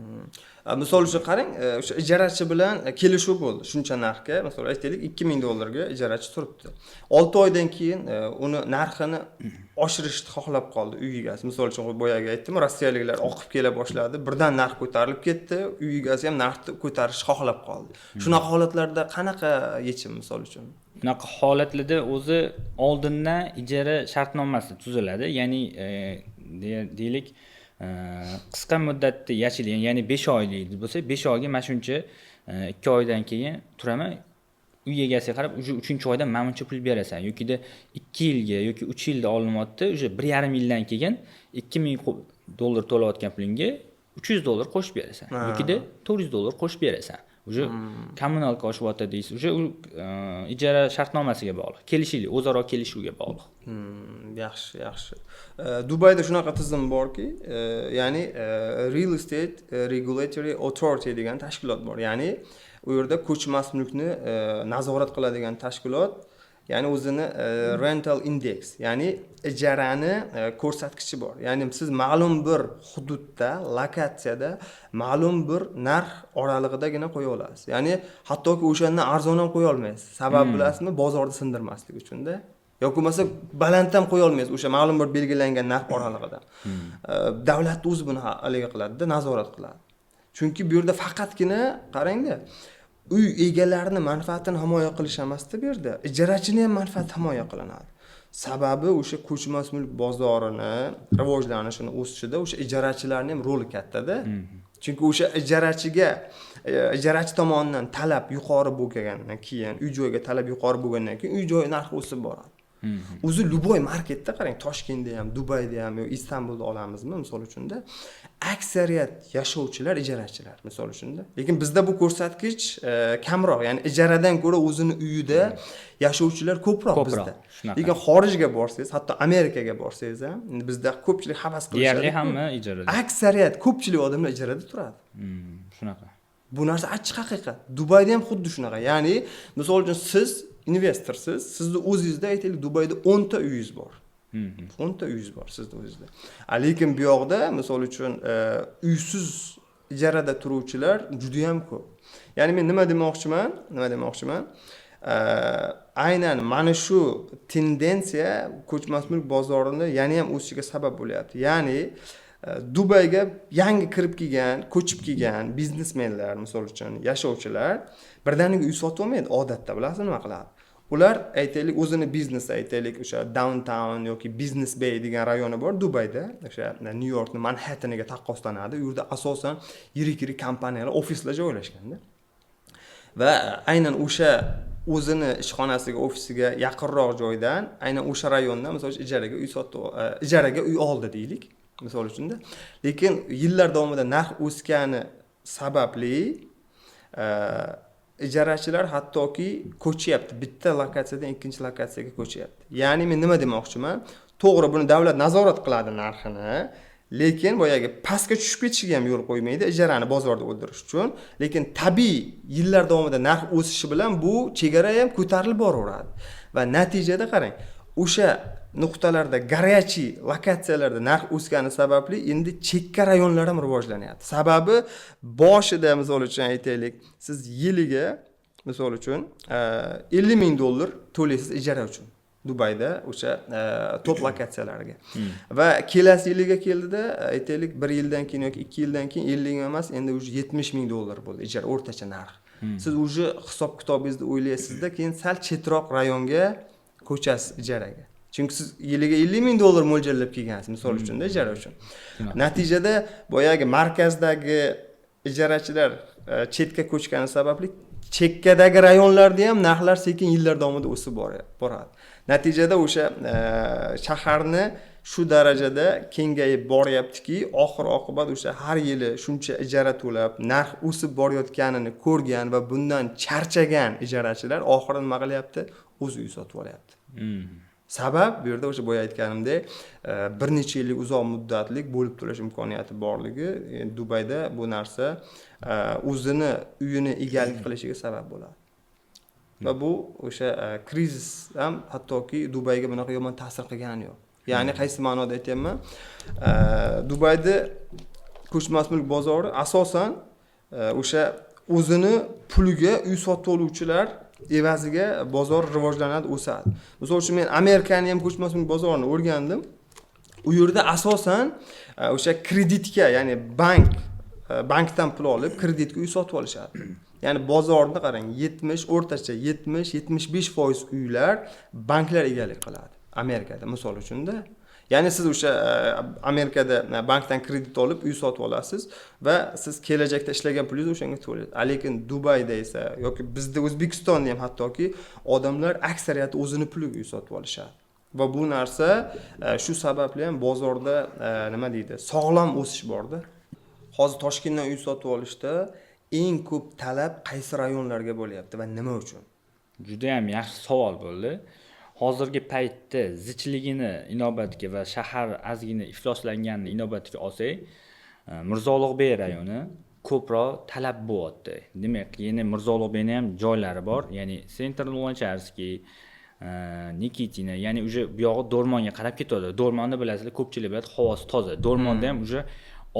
Misol uchun, qarang, o'sha ijarachi bilan kelishuv bo'ldi shuncha narxga. Misol, aytaylik, 2000 dollarga ijarachi turibdi. 6 oydan keyin uni narxini oshirishni xohlab qoldi uy egasi. Misol uchun, boyagi aytdim, rossiyaliklar oqib kela boshladi, birdan narx ko'tarilib ketdi, uy egasi ham narxni ko'tarishni xohlab qoldi. Shunaqa holatlarda qanaqa yechim, misol uchun? Bunaqa holatlarda o'zi oldindan ijara shartnomasi tuziladi. Ya'ni deylik, qisqa muddatda yashaydigan, ya'ni 5 oylik bo'lsa, 5 oyga mana shuncha, 2 oydan keyin turaman, uy egasiga qarab, уже uchinchi oyda mana buncha pul berasan, yokida 2 yilga yoki 3 yilda olinyapti, уже 1,5 yildan keyin 2000 dollar to'layotgan pulingga 300 dollar qo'shib berasan yokida 400 dollar qo'shib berasan. Уже коммуналка oshyapti deysiz, уже u ijara shartnomasiga bog'liq, kelishinglik, o'zaro kelishuvga bog'liq. Yaxshi. Dubayda shunaqa tizim borki, ya'ni Real Estate Regulatory Authority degan tashkilot bor. Ya'ni u yerda ko'chmas mulkni nazorat qiladigan tashkilot, ya'ni o'zini rental index, ya'ni ijarani ko'rsatkichi bor. Ya'ni siz ma'lum bir hududda, lokatsiyada ma'lum bir narx oralig'idagina qo'ya olasiz. Ya'ni hattoki o'shandan arzon ham qo'ya olmaysiz. Sababi bilasizmi? Bozorni sindirmaslik uchunda. Yoki bo'lmasa baland ham qo'ya olmaysiz o'sha ma'lum bir belgilangan narx oralig'ida. Davlat o'zi buni haligi qiladida, nazorat qiladi. Chunki bu yerda faqatgina, qarangda, uy egalarini manfaatini himoya qilish emasda, bu yerda ijarachini ham manfaati himoya qilinadi. Sababi o'sha ko'chmas mulk bozorini rivojlanishini, o'sishida o'sha ijarachilarni ham roli kattada. Chunki o'sha ijarachiga ijarachi tomonidan talab yuqori bo'lgandan keyin, uy joyga talab yuqori bo'lgandan keyin uy joy narxi o'sib boradi. O'zi любой marketda qarang, Toshkentda ham, Dubayda ham yo Istanbulda olamizmi, misol uchunda, aksariyat yashovchilar ijarachilar, misol uchunda. Lekin bizda bu ko'rsatkich kamroq, ya'ni ijaradan ko'ra o'zini uyida yashovchilar ko'proq Ko'proq, bizda. shunaqa. Lekin xorijga borsangiz, hatto Amerikaga borsangiz ham, endi bizda ko'pchilik havas qilishadi. Deyarli hamma ijarada. Aksariyat, ko'pchilik odamlar ijarada turadi. Shunaqa. Bu narsa achchiq haqiqat. Dubayda ham xuddi shunaqa. Ya'ni misol uchun, siz investorsiz, sizni o'zingizda, aytaylik, Dubayda 10 ta uyingiz bor. 10 ta uyingiz bor sizni o'zingizda. Lekin bu yoqda, misol uchun, uysiz ijarada turuvchilar juda ham ko'p. Ya'ni men nima demoqchiman? Nima demoqchiman? Aynan mana shu tendensiya ko'chmas mulk bozorini yana ham o'sishiga sabab bo'lyapti. Ya'ni Dubayga yangi kirib kelgan, ko'chib kelgan biznesmenlar, misol uchun, yashovchilar birdaniga uy sotib olmaydi odatda, bilasizmi nima qiladi? Ular, aytaylik, o'zini biznesi, aytaylik, o'sha Downtown yoki Business Bay degan rayoni bor Dubayda, o'sha Nyu Yorkni Manhattaniga taqqoslanadi. U yerda asosan yirik yirik kompaniyalar, ofislar joylashganda. Va aynan o'sha o'zini ishxonasiga, ofisiga yaqinroq joydan, aynan o'sha rayondan, misol uchun, ijaraga uy sotdi, ijaraga uy oldi deylik, misol uchunda. Lekin yillar davomida narx o'sgani sababli ijarachilar hattoki ko'chyapti, bitta lokatsiyadan ikkinchi lokatsiyaga ko'chyapti. Ya'ni men nima demoqchiman? To'g'ri, buni davlat nazorat qiladi narxini, lekin boyagi pastga tushib ketishiga ham yo'l qo'ymaydi ijarani bozorda o'ldirish uchun. Lekin tabiiy yillar davomida narx o'sishi bilan bu chegara ham ko'tarilib boraveradi. Va natijada, qarang, o'sha nuqtalarda, горячий lokatsiyalarda narx o'sgani sababli endi chekka rayonlar ham rivojlanyapti. Sababi boshida, misol uchun, aytaylik, siz yiliga, misol uchun, 50 ming dollar to'laysiz ijara uchun Dubayda o'sha top lokatsiyalarga. Va kelasi yiliga keldida, aytaylik, bir yildan keyin yoki 2 yildan keyin 50 emas, endi уже 70 ming dollar bo'ldi ijara o'rtacha narx. Siz уже hisob kitobingizni o'ylaysizda, keyin sal chetroq rayonga ko'chasiz ijaraga. Chunki Chunki siz yiliga $50 000 mo'ljallab kelgansiz, misol uchun-da, ijara uchun. Natijada boyagi markazdagi ijarachilar chetga ko'chgani sababli chekkadagi rayonlarda ham narxlar sekin yillar davomida o'sib boradi. Natijada o'sha shaharni shu darajada kengayib boryaptiki, oxir oqibat o'sha har yili shuncha ijara to'lab, narx o'sib borayotganini ko'rgan va bundan charchagan ijarachilar oxiri nima qilyapti? O'z uy sotib olyapti. Sabab bu yerda o'sha boya aytganimdek, bir necha yillik uzoq muddatlik bo'lib to'lash imkoniyati borligi, Dubayda bu narsa o'zini uyini egalik qilishiga sabab bo'ladi. Va bu o'sha krizis ham hattoki Dubayga bunaqa yomon ta'sir qilgani yo'q. Ya'ni qaysi ma'noda aytyapman? Dubayda ko'chmas mulk bozori asosan o'sha o'zini puliga uy sotib oluvchilar evaziga bozor rivojlanadi, o'sadi. Misol uchun, men Amerikani ham ko'chmas mulk bozorini o'rgandim. U yerda asosan o'sha kreditga, ya'ni bankdan pul olib, kreditga uy sotib olishadi. Ya'ni bozorni qarang, 70, o'rtacha 70-75% uylar banklar egalik qiladi Amerikada, misol uchunda. Ya'ni siz o'sha Amerikada bankdan kredit olib uy sotib olasiz va siz kelajakda ishlagan pulingizni o'shanga to'laysiz. Lekin Dubayda esa yoki bizda O'zbekistonda ham hattoki odamlar aksariyati o'zini puliga uy sotib olishadi. Va bu narsa shu sababli ham bozorda nima deydi, sog'lom o'sish borda. Hozir Toshkentdan uy sotib olishda eng ko'p talab qaysi rayonlarga bo'lyapti va nima uchun? Juda ham yaxshi savol bo'ldi. Hozirgi paytda zichligini inobatga va shahar ozgina ifloslanganini inobatga olsak, Mirzo Ulug'bek rayoni ko'proq talab bo'lyapti. Demak, yana Mirzo Ulug'bekni ham joylari bor, ya'ni Центр Луначарский, Nikitina, ya'ni уже bu yog'i Do'rmonga qarab ketadi. Do'rmonni bilasizlar, ko'pchilik biladi, havosi toza. Do'rmonda ham уже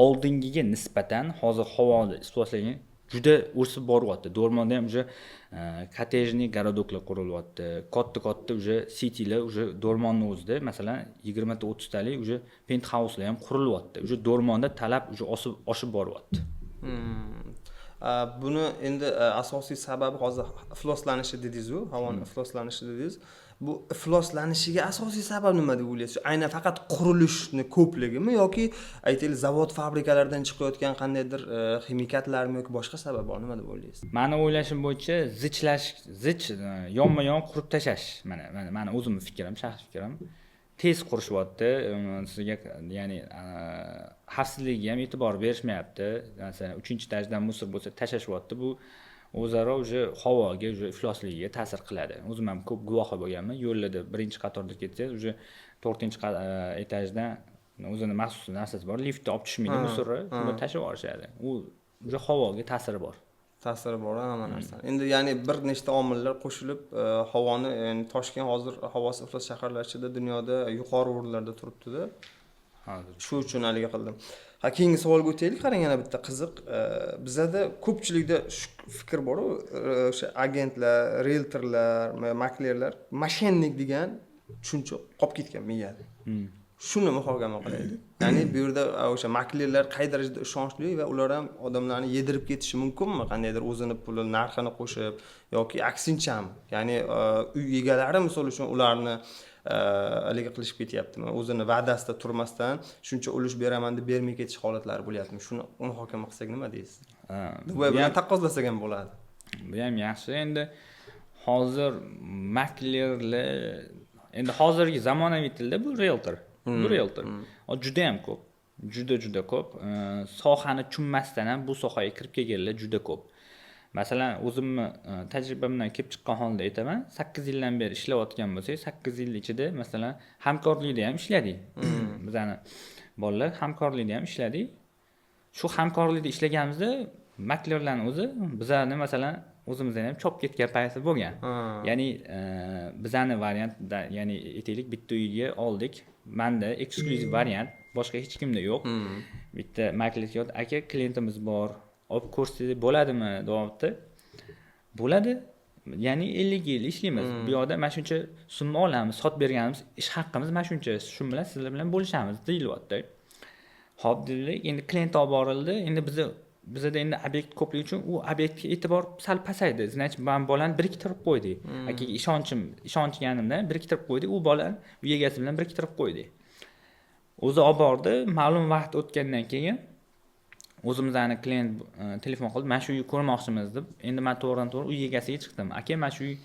oldingiga nisbatan hozir havoni ifloslangan, juda o'sib boryapti. Do'rmonda ham уже коттеджный городок lar qurilyapti, katta katta уже citylar, уже Do'rmonni o'zida, masalan, 20 ta, 30 talik уже pentxauslar ham qurilyapti. Уже Do'rmonda talab уже oshib boryapti. Buni endi asosiy sababi hozir ifloslanishi dedingizu, havoni ifloslanishi dedingiz. Bu ifloslanishiga asosiy sabab nima deb o'ylaysiz? Aynan faqat qurilishni ko'pligimi yoki, aytaylik, zavod fabrikalardan chiqayotgan qandaydir ximikatlarmi yoki boshqa sabab bor, nima deb o'ylaysiz? Mani o'ylashim bo'yicha zichlash, zich yonma yon qurib tashlash. Mana mani o'zimni fikrim, shaxsiy fikrim, tez qurishyapti sizga, ya'ni xavfsizligiga ham e'tibor berishmayapti. Masalan, uchinchi etajdan мусор bo'lsa, tashlashyapti. Bu o'zaro уже havoga, уже iflosligiga ta'sir qiladi. O'zim ham ko'p guvohi bo'lganman. Yo'llarda birinchi qatorda ketsangiz, уже to'rtinchi etajdan o'zini maxsus narsasi bor, liftda olib tushmaydi мусор ni, shunda tashlab yuborishadi. U уже havoga ta'siri bor. Ta'siri bor hamma narsani. Endi, ya'ni bir nechta omillar qo'shilib havoni, ya'ni Toshkent hozir havosi iflos shaharlar ichida dunyoda yuqori o'rinlarda turibdida. Hozir. Shu uchun haligi qildim. Ha, keyingi savolga o'taylik. Qarang, yana bitta qiziq, bizada ko'pchilikda shu fikr boru, o'sha agentlar, rieltorlar, maklerlar мошенник degan tushuncha qolib ketgan miyada. Shuni muhokama qilaylik. Ya'ni bu yerda o'sha maklerlar qay darajada ishonchli va ular ham odamlarni yedirib ketishi mumkinmi, qandaydir o'zini puli narxini qo'shib, yoki aksinchami? Ya'ni uy egalari, misol uchun, ularni haligi qilishib ketyaptimi, o'zini va'dasida turmasdan, shuncha ulush beraman deb bermay ketish holatlari bo'lyaptimi? Shuni muhokama qilsak, nima deysiz? Dubay bilan taqqoslasak ham bo'ladi. Bu ham yaxshi. Endi hozir maklerlar, endi hozirgi zamonaviy tilda bu rieltor, bu rieltor juda ham ko'p, juda juda ko'p. Sohani tushunmasdan ham bu sohaga kirib kelganlar juda ko'p. Masalan, o'zimni tajribamdan kelib chiqqan holda aytaman, 8 yildan beri ishlayotgan bo'lsak, 8 yil ichida, masalan, hamkorlikda ham ishladik, bizani bolalar hamkorlikda ham ishladik. Shu hamkorlikda ishlaganimizda maklerlarni o'zi bizani, masalan, o'zimizdan ham chopib ketgan payti bo'lgan. Ya'ni bizani variantda, ya'ni aytaylik, bitta uyga oldik, manda eksklyuziv variant, boshqa hech kimda yo'q. Bitta makler kelyapti: "Aka, klientimiz bor, olib ko'rsangiz bo'ladimi?" deyapti. "Bo'ladi, ya'ni 50 yil ishlaymiz, bu yoqda mana shuncha summa olamiz, sotib berganimiz ish haqqimiz mana shuncha, shu bilan sizlar bilan bo'lishamiz", deyilyapti. "Ho'p", dedilar. Endi klient olib borildi. Endi bizni Bizada endi obyekt ko'pligi uchun u obyektga e'tibor sal pasaydi. Значит, man bolani biriktirib qo'ydik. Akaga ishonchim, ishonchganimdan biriktirib qo'ydik. U bolani uy egasi bilan biriktirib qo'ydik. O'zi olib bordi. Ma'lum vaqt o'tgandan keyin o'zimizni klient telefon qildi, mana shu uyni ko'rmoqchimiz deb. Endi man to'g'ridan to'g'ri uy egasiga chiqdim. Aka, mana shu uy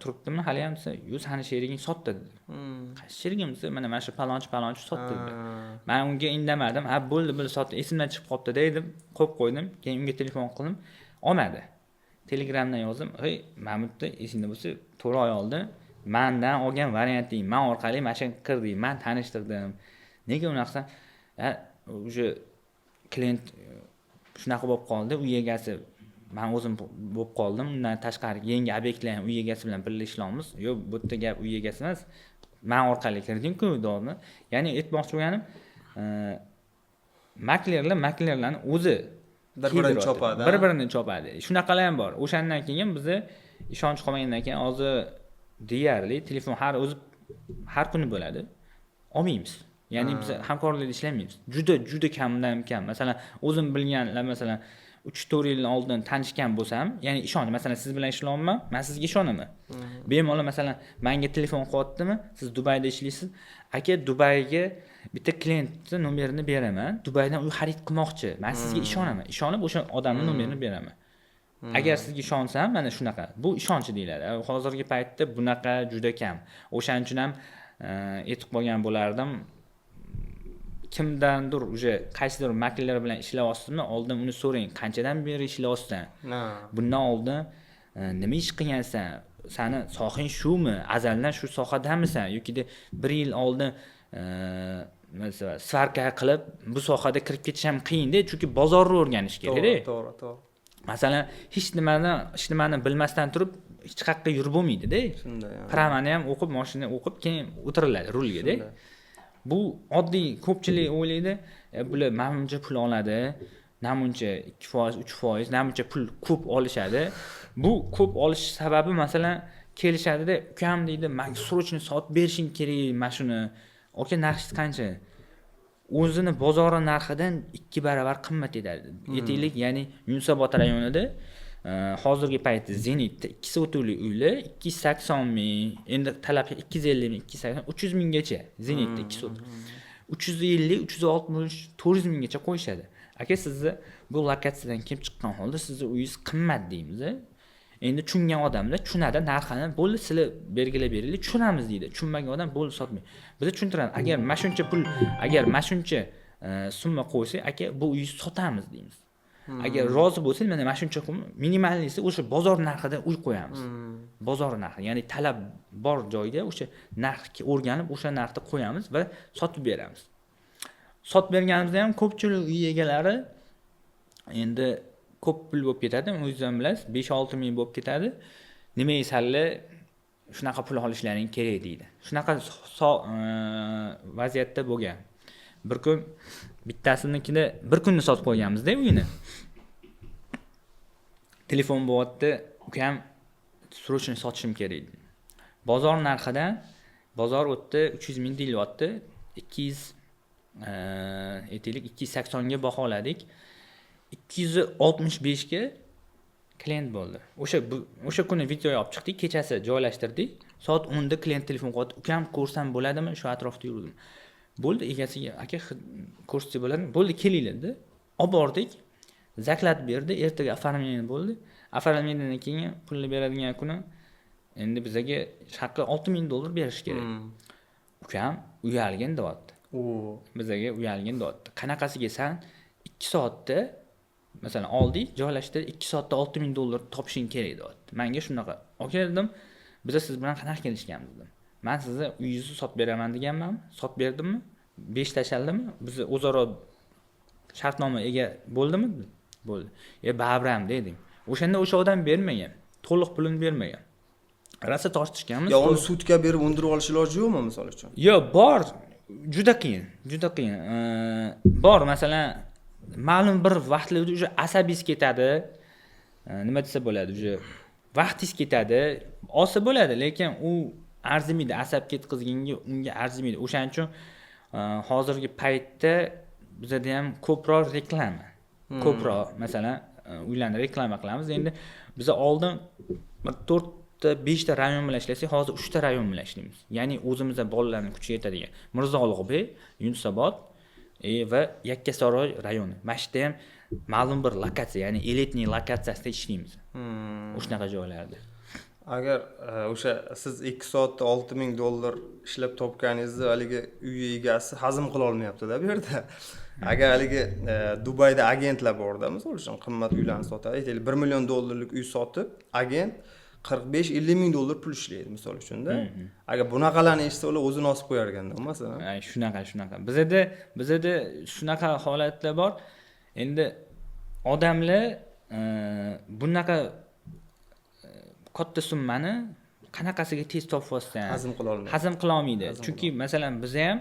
turibdimi haliyam desa, yo'q, sani sheriging sotdi dedi. Qaysi sherigim desa, mana shu palonchi palonchi sotdi dedi. Man unga indamadim. Ha, bo'ldi, bo'ldi, sotdi, esimdan chiqib qolibdi dedim, qo'yib qo'ydim. Keyin unga telefon qildim, olmadi. Telegramdan yozdim: "Hey, mana bu yerda esingda bo'lsa, 4 oy oldin mandan olgan varianting, man orqali mana shu yerga kirding, man tanishtirdim, nega unaqa qilsan?" Уже klient shunaqa bo'lib qoldi, uy egasi man o'zim bo'lib qoldim. Undan tashqari yangi obyektlar ham uy egasi bilan birga ishlayapmiz. Yo'q, bu yerda gap uy egasi emas, man orqali kirdingku deyapti. Ya'ni aytmoqchi bo'lganim, maklerlar maklerlarni o'zi bir birini chopadi. Bir birini chopadi, shunaqalar ham bor. O'shandan keyin biza ishonch qolmagandan keyin hozir deyarli telefon har o'zi har kuni bo'ladi, olmaymiz. Ya'ni biz hamkorlikda ishlamaymiz, juda juda kamdan kam. Masalan, o'zim bilganlar, masalan, 3-4 yil oldin tanishgan bo'lsam, ya'ni ishonch, masalan, siz bilan ishlayapman, man sizga ishonaman bemalol. Masalan, manga telefon qilyaptimi: "Siz Dubayda ishlaysiz, aka, Dubayga bitta klientni nomerini beraman, Dubaydan uy xarid qilmoqchi." Man sizga ishonaman, ishonib o'sha odamni nomerini beraman agar sizga ishonsam. Mana shunaqa, bu ishonch deyiladi. Hozirgi paytda bunaqa juda kam. O'shaning uchun ham aytib qolgan bo'lardim, kimdandir уже qaysidir makler bilan ishlayapsizmi, oldin uni so'rang: qanchadan beri ishlayapsan, bundan oldin nima ish qilgansan, sani sohang shumi, azaldan shu sohadamisan yokida bir yil oldin masalan сварка qilib bu sohada kirib ketish ham qiyinda, chunki bozorni o'rganish kerakda. To'g'ri to'g'ri Masalan, hech nimani bilmasdan turib hech qayerga yurib bo'lmaydida. Shunday. Права ni ham o'qib, moshina o'qib, keyin o'tiriladi rulgada. Bu oddiy, ko'pchilik o'ylaydi, bular mana buncha pul oladi, namuncha 2%, 3%, namuncha pul ko'p olishadi. Bu ko'p olish sababi, masalan, kelishadida, "Ukam," deydi, "manga срочно sotib berishing kerak mana shuni." "Aka, narxi qancha?" O'zini bozori narxidan 2 barobar qimmat etadi. Aytaylik, ya'ni Yunusobod rayonida hozirgi paytda Zenitda 2 sotixli uylar 280 ming, endi talab 250 ming, 280, 300 minggacha. Zenitda 2 sotix 350, 360, 400 minggacha qo'yishadi. "Aka, sizni bu lokatsiyadan kelib chiqqan holda sizni uyingiz qimmat," deymiz. Endi tushungan odamlar tushunadi narxini. "Bo'ldi, sizlar belgilab beringlar, tushunamiz," deydi. Tushunmagan odam "Bo'ldi, sotmang." Biz tushuntiramiz: agar mana shuncha pul, agar mana shuncha summa qo'ysak, aka, bu uyni sotamiz deymiz. Agar rozi bo'lsangiz, mana shuncha минимальный si o'sha bozor narxida uy qo'yamiz. Bozor narxi, ya'ni talab bor joyda o'sha narxga o'rganib, o'sha narxda qo'yamiz va sotib beramiz. Sotib berganimizda ham ko'pchilik uy egalari endi ko'p pul bo'lib ketadi, o'zingiz ham bilasiz, 5-6 ming bo'lib ketadi. "Nimaga sanlar shunaqa pul olishlaring kerak?" deydi. Shunaqa vaziyatda bo'lgan. Bir kun bittasinikida bir kunda sotib qo'yganmizda uyini. Telefon bo'lyapti: "Ukam, срочно sotishim kerak." Bozor narxidan, bozor u yerda 300 ming deyilyapti, 200, aytaylik, 280ga baholadik, 265ga klient bo'ldi. O'sha kuni video olib chiqdik, kechasi joylashtirdik. Soat 10da klient telefon qilyapti: "Ukam, ko'rsam bo'ladimi, shu atrofda yurdim." Bo'ldi, egasiga: "Aka, ko'rsatsak bo'ladimi?" "Bo'ldi, kelinglar," dedi. Olib bordik, заклад berdi. Ertaga оформление bo'ldi. Оформление dan keyin pulni beradigan kuni endi bizaga haqqi 6000 dollar berish kerak. "Ukam, uyalgin," deyapti. "Bizaga uyalgin," deyapti. "Qanaqasiga san 2 soatda, masalan, oldik, joylashtirdik, 2 soatda 6000 dollar topishing kerak?" deyapti manga. "Shunaqa, aka," dedim, "biza siz bilan qanaqa kelishganmiz?" dedim. "Man sizni uyingizni sotib beraman deganmanmi? Sotib berdimmi? Besh tashladimi? Bizni o'zaro shartnoma ega bo'ldimi? Bo'ldi. E, baribir ham," dedim. O'shanda o'sha odam bermagan, to'liq pulini bermagan, rosa tortishganmiz. Yo uni sudga berib undirib olish iloji yo'qmi, misol uchun? Yo'q, bor, juda qiyin, juda qiyin. Bor, masalan, ma'lum bir vaqtlarda уже asabingiz ketadi, nima desa bo'ladi, уже vaqtingiz ketadi, olsa bo'ladi, lekin u arzimaydi, asab ketkazganga unga arzimaydi. O'shaning uchun hozirgi paytda bizada ham ko'proq reklama. Ko'proq, masalan, uylarni reklama qilamiz. Endi biza oldin bir to'rtta, beshta rayon bilan ishlasak, hozir uchta rayon bilan ishlaymiz. Ya'ni o'zimizda bolalarni kuchi yetadigan Mirzo Ulug'bek, Yunusobod va Yakkasaroy rayoni. Mana shu yerda ham ma'lum bir lokatsiya, ya'ni элитный lokatsiyasida ishlaymiz, shunaqa joylarda. Agar o'sha siz 2 soatda 6000 dollar ishlab topganingizni haligi uy egasi hazm qila olmayaptida bu yerda. Agar haligi Dubayda agentlar borda, misol uchun, qimmat uylarni sotadi, aytaylik, 1 million dollarlik uy sotib, agent 45-50 ming dollar pul ishlaydi, misol uchunda. Agar bunaqalarni eshitsa, ular o'zini osib qo'yar ekanda, masalan. Ay, shunaqa bizada shunaqa holatlar bor. Endi odamlar bunaqa katta summani qanaqasiga tez topyapsan, Hazm qila olmaydi. Hazm qilolmaydi. Chunki, masalan, biza ham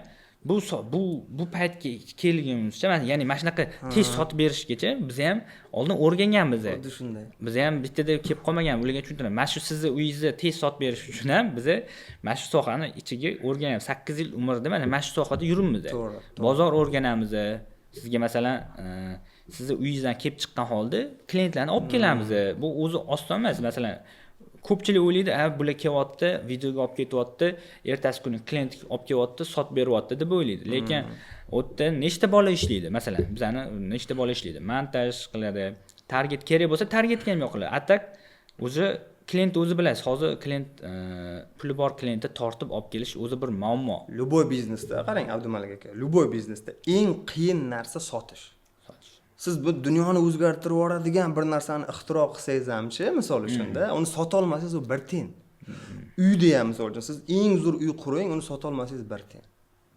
bu paytga kelgunimizcha, ya'ni mana shunaqa tez sotib berishgacha biz ham oldin o'rganganmiz. Xuddi shunday. Biz ham bittada kelib qolmagan. Ularga tushuntiraman, mana shu sizni uyingizni tez sotib berish uchun ham biza mana shu sohani ichiga o'rganyapmiz. 8 yil umrda mana shu sohada yuribmiz. To'g'ri. Bozor o'rganamiz. Sizga, masalan, sizni uyingizdan kelib chiqqan holda klientlarni olib kelamiz. Bu o'zi oson emas. Masalan, ko'pchilik o'ylaydi, a, bular kelyapti, videoga olib ketyapti, ertasi kuni klient olib kelyapti, sotib beryapti deb o'ylaydi. Lekin u yerda nechta bola ishlaydi? Masalan, bizani nechta bola ishlaydi, montaj qiladi, target kerak bo'lsa, targetga ham yoqiladi. А так o'zi klient, o'zi bilasiz, hozir klient, puli bor klientni tortib olib kelish o'zi bir muammo. Любой biznesda, qarang, Abdumalik aka, любой biznesda eng qiyin narsa sotish. Siz bu dunyoni o'zgartirib yuboradigan bir narsani ixtiro qilsangiz hamchi, misol uchunda, uni sotolmasangiz, u bir tiyin. Uyda ham, misol uchun, siz eng zo'r uy quring, uni sotolmasangiz, bir tiyin.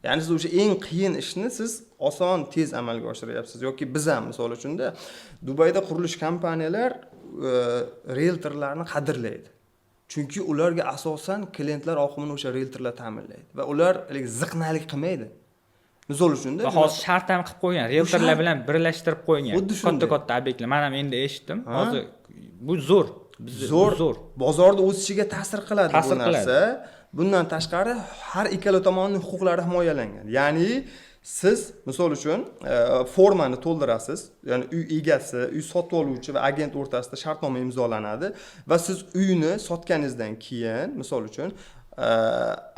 Ya'ni siz o'sha eng qiyin ishni siz oson, tez amalga oshiryapsiz. Yoki biz ham, misol uchunda, Dubayda qurilish kompaniyalar rieltorlarni qadrlaydi, chunki ularga asosan klientlar oqimini o'sha rieltorlar ta'minlaydi va ular haligi ziqnalik qilmaydi, misol uchunda. Va hozir shart ham qilib qo'ygan, rieltorlar bilan birlashtirib qo'ygan. Xuddi Katta shunday. katta obyektlar, man ham endi eshitdim hozir. Bu zo'r. Zo'r. Zo'r. Bozorni o'sishiga ta'sir qiladi Ta'sir bu narsa. Bundan tashqari, har ikkala tomonning huquqlari himoyalangan. Ya'ni siz, misol uchun, formani to'ldirasiz, ya'ni uy egasi, uy sotib oluvchi va agent o'rtasida shartnoma imzolanadi va siz uyni sotganingizdan keyin, misol uchun,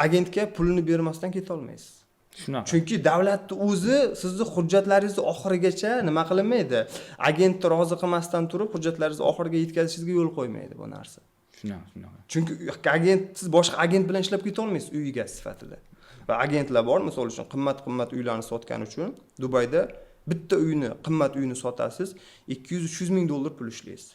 agentga pulini bermasdan ketolmaysiz. Shunaqa. Chunki davlatni o'zi sizni hujjatlaringizni oxirigacha nima qilinmaydi, agentni rozi qilmasdan turib hujjatlaringizni oxiriga yetkazishingizga yo'l qo'ymaydi bu narsa. Shunaqa. Chunki agent, siz boshqa agent bilan ishlab ketolmaysiz uy egasi sifatida. Va agentlar bor, misol uchun, qimmat qimmat uylarni sotgani uchun. Dubayda bitta uyni, qimmat uyni sotasiz, 200-300 ming dollar pul ishlaysiz.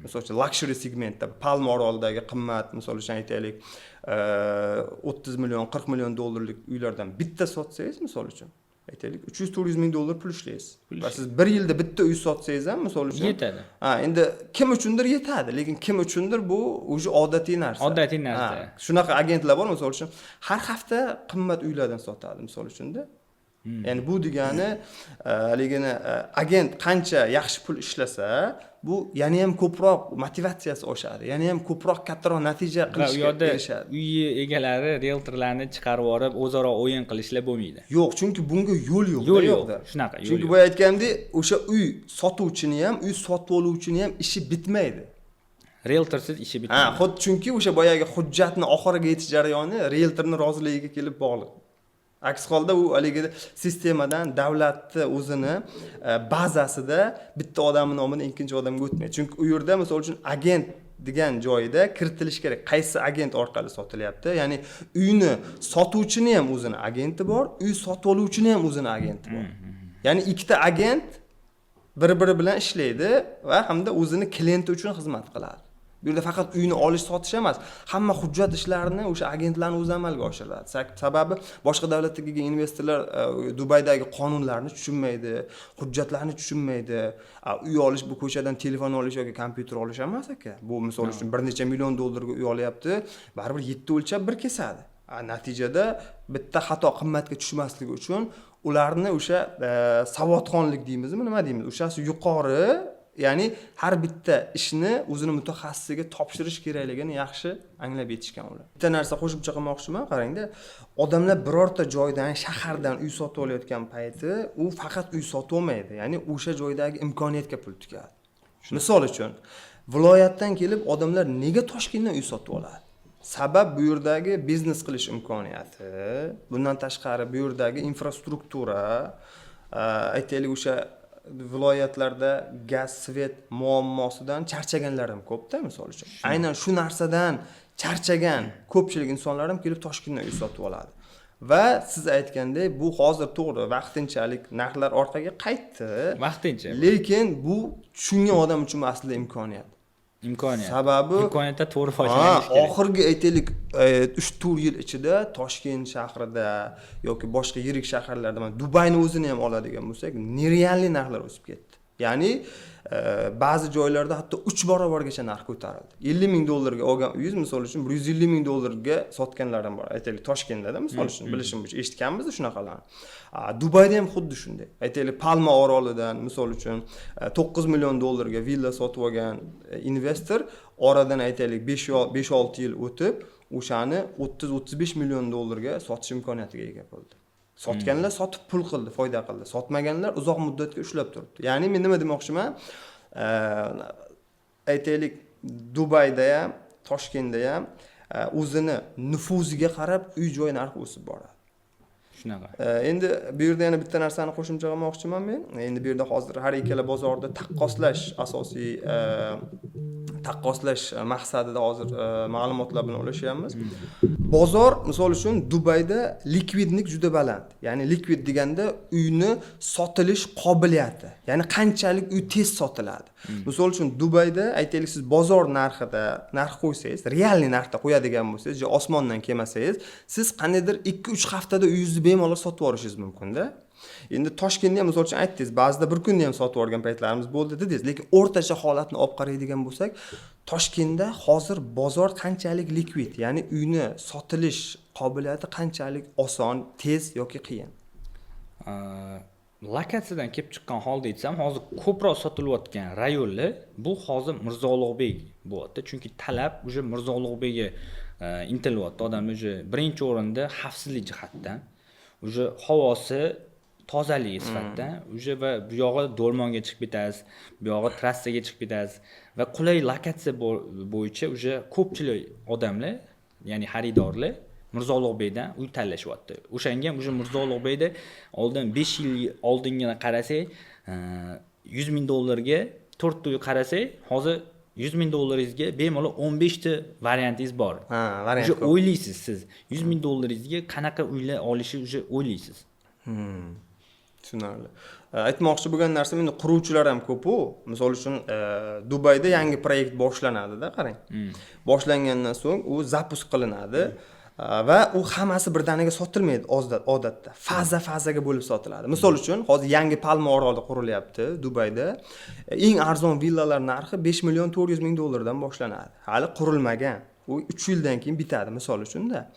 Misol uchun, luxury segmentda, Palma orolidagi qimmat, misol uchun, aytaylik, 30 million, 40 million dollarlik uylardan bitta sotsangiz, misol uchun, aytaylik, 300-400 ming dollar pul ishlaysiz. Va siz bir yilda bitta uy sotsangiz ham, misol uchun, Yetadi. Ha, endi kim uchundir yetadi, lekin kim uchundir bu уже odatiy narsa. Odatiy narsa. Ha, shunaqa agentlar bor, misol uchun, har hafta qimmat uylardan sotadi, misol uchunda. Ya'ni bu degani haligini agent qancha yaxshi pul ishlasa, bu yana ham ko'proq motivatsiyasi oshadi, yana ham ko'proq, kattaroq natija Va u qilishga yoqda erishadi. Uyi egalari rieltorlarni chiqarib yuborib, o'zaro o'yin qilishlar bo'lmaydi. Yo'q, chunki bunga yo'l yo'q. Yo'l yo'q, Yo'qda. Shunaqa, yo'l Chunki yo'q. boya aytganimdek, o'sha uy sotuvchini ham, uy sotib oluvchini ham ishi bitmaydi. Rieltorsiz ishi bitmaydi. Xuddi, chunki o'sha boyagi hujjatni oxiriga yetish jarayoni rieltorni roziligiga kelib bog'liq. Aks holda u haligi sistemadan, davlatni o'zini bazasida bitta odamni nomidan ikkinchi odamga o'tmaydi. Chunki u yerda, misol uchun, agent degan joyida kiritilishi kerak, qaysi agent orqali sotilyapti. Ya'ni uyni sotuvchini ham o'zini agenti bor, uy sotib oluvchini ham o'zini agenti bor. Ya'ni ikkita agent bir biri bilan ishlaydi va hamda o'zini klienti uchun xizmat qiladi. Bu yerda faqat uyni olish sotish emas, hamma hujjat ishlarini o'sha agentlarni o'zi amalga oshiradi. Sababi boshqa davlatga kelgan investorlar Dubaydagi qonunlarni tushunmaydi, hujjatlarni tushunmaydi. Uy olish bu ko'chadan telefon olish yoki kompyuter olish emas, aka. Bu, misol uchun, bir necha million dollarga uy olyapti, baribir yetti o'lchab bir kesadi. Natijada bitta xato qimmatga tushmasligi uchun ularni o'sha savodxonlik deymizmi, nima deymiz, o'shasi yuqori. Ya'ni har bitta ishni o'zini mutaxassisiga topshirish kerakligini yaxshi anglab yetishgan ular. Bitta narsa qo'shimcha qilmoqchiman, qarangda, odamlar birorta joydan, shahardan uy sotib olayotgan payti u faqat uy sotib olmaydi, ya'ni o'sha joydagi imkoniyatga pul tikadi. Misol uchun, viloyatdan kelib odamlar nega Toshkentdan uy sotib oladi? Sabab bu yerdagi biznes qilish imkoniyati, bundan tashqari bu yerdagi infrastruktura, aytaylik, o'sha viloyatlarda gaz, свет muammosidan charchaganlar ham ko'pda, misol uchun. Aynan shu narsadan charchagan ko'pchilik insonlar ham kelib Toshkentdan uy sotib oladi. Va siz aytgandek, bu hozir to'g'ri, vaqtinchalik narxlar orqaga qaytdi. Vaqtincha. Lekin bu tushungan odam uchun aslida imkoniyat. Imkoniyat. Sababi imkoniyatdan to'g'ri foydalanish kerak. Oxirgi, aytaylik, 3-4 yil ichida Toshkent shahrida yoki boshqa yirik shaharlarda, mana Dubayni o'zini ham oladigan bo'lsak, нереальный narxlar o'sib ketdi. Ya'ni ba'zi joylarda hatto 3 barobargacha narx ko'tarildi. 50 ming dollarga olgan uyingiz, misol uchun, 150 ming dollarga sotganlar ham bor, aytaylik, Toshkentda, misol uchun, bilishim bo'yicha eshitganmiz shunaqalarni. Dubayda ham xuddi shunday. Aytaylik, Palma orolidan, misol uchun, 9 million dollarga villa sotib olgan investor oradan, aytaylik, 5-6 yil o'tib, o'shani 30-35 million dollarga sotish imkoniyatiga ega bo'ldi. Sotganlar sotib pul qildi, foyda qildi, sotmaganlar uzoq muddatga ushlab turibdi. Ya'ni men nima demoqchiman, aytaylik, Dubayda ham, Toshkentda ham o'zini nufuziga qarab uy joy narxi o'sib boradi. Shunaqa. Endi bu yerda yana bitta narsani qo'shimcha qilmoqchiman men. Endi bu yerda hozir har ikkala bozorda taqqoslash, asosiy taqqoslash maqsadida hozir ma'lumotlar bilan ulashyapmiz. Bozor, misol uchun, Dubayda ликвидность juda baland. Ya'ni likvid deganda uyni sotilish qobiliyati, ya'ni qanchalik uy tez sotiladi. Misol uchun, Dubayda, aytaylik, siz bozor narxida narx qo'ysangiz, реальный narxda qo'yadigan bo'lsangiz, osmondan kelmasangiz, siz qandaydir 2-3 haftada uyingizni bemalol sotib yuborishingiz mumkinda. Endi Toshkentda ham, misol uchun, aytdingiz, ba'zida bir kunda ham sotib yuborgan paytlarimiz bo'ldi dedingiz, lekin o'rtacha holatni olib qaraydigan bo'lsak, Toshkentda hozir bozor qanchalik likvid, ya'ni uyni sotilish qobiliyati qanchalik oson, tez yoki qiyin? Lokatsiyadan kelib chiqqan holda aytsam, hozir ko'proq sotilayotgan rayonlar bu hozir Mirzo Ulug'bek bo'lyapti, chunki talab уже Mirzo Ulug'bekka intilyapti. Odamlar уже birinchi o'rinda xavfsizlik jihatdan, уже havosi tozaligi sifatida уже, va bu yog'i Do'lmonga chiqib ketasiz, bu yog'i trassaga chiqib ketasiz va qulay lokatsiya bo'yicha уже ko'pchilik odamlar, ya'ni xaridorlar Mirzo Ulug'bekdan uy tanlashyapti. O'shanga ham уже Mirzo Ulug'bekda oldin, 5 yil oldingina qarasak, 100 ming dollarga to'rtta uy qarasak, hozir 100 ming dollaringizga bemalol 15ta variantingiz bor. Ha, variant Уже ko'p. o'ylaysiz, siz 100 ming dollaringizga qanaqa uylar olishni уже o'ylaysiz. Tushunarli. Aytmoqchi bo'lgan narsam, endi quruvchilar ham ko'pu. Misol uchun, Dubayda yangi proyekt boshlanadida, qarang, boshlangandan so'ng u запуск qilinadi va u hammasi birdaniga sotilmaydi, odatda faza fazaga bo'lib sotiladi. Misol uchun, hozir yangi Palma oroli qurilyapti Dubayda. Eng arzon villalar narxi 5 million 400 ming dollardan boshlanadi, hali qurilmagan, u 3 yildan keyin bitadi, misol uchunda.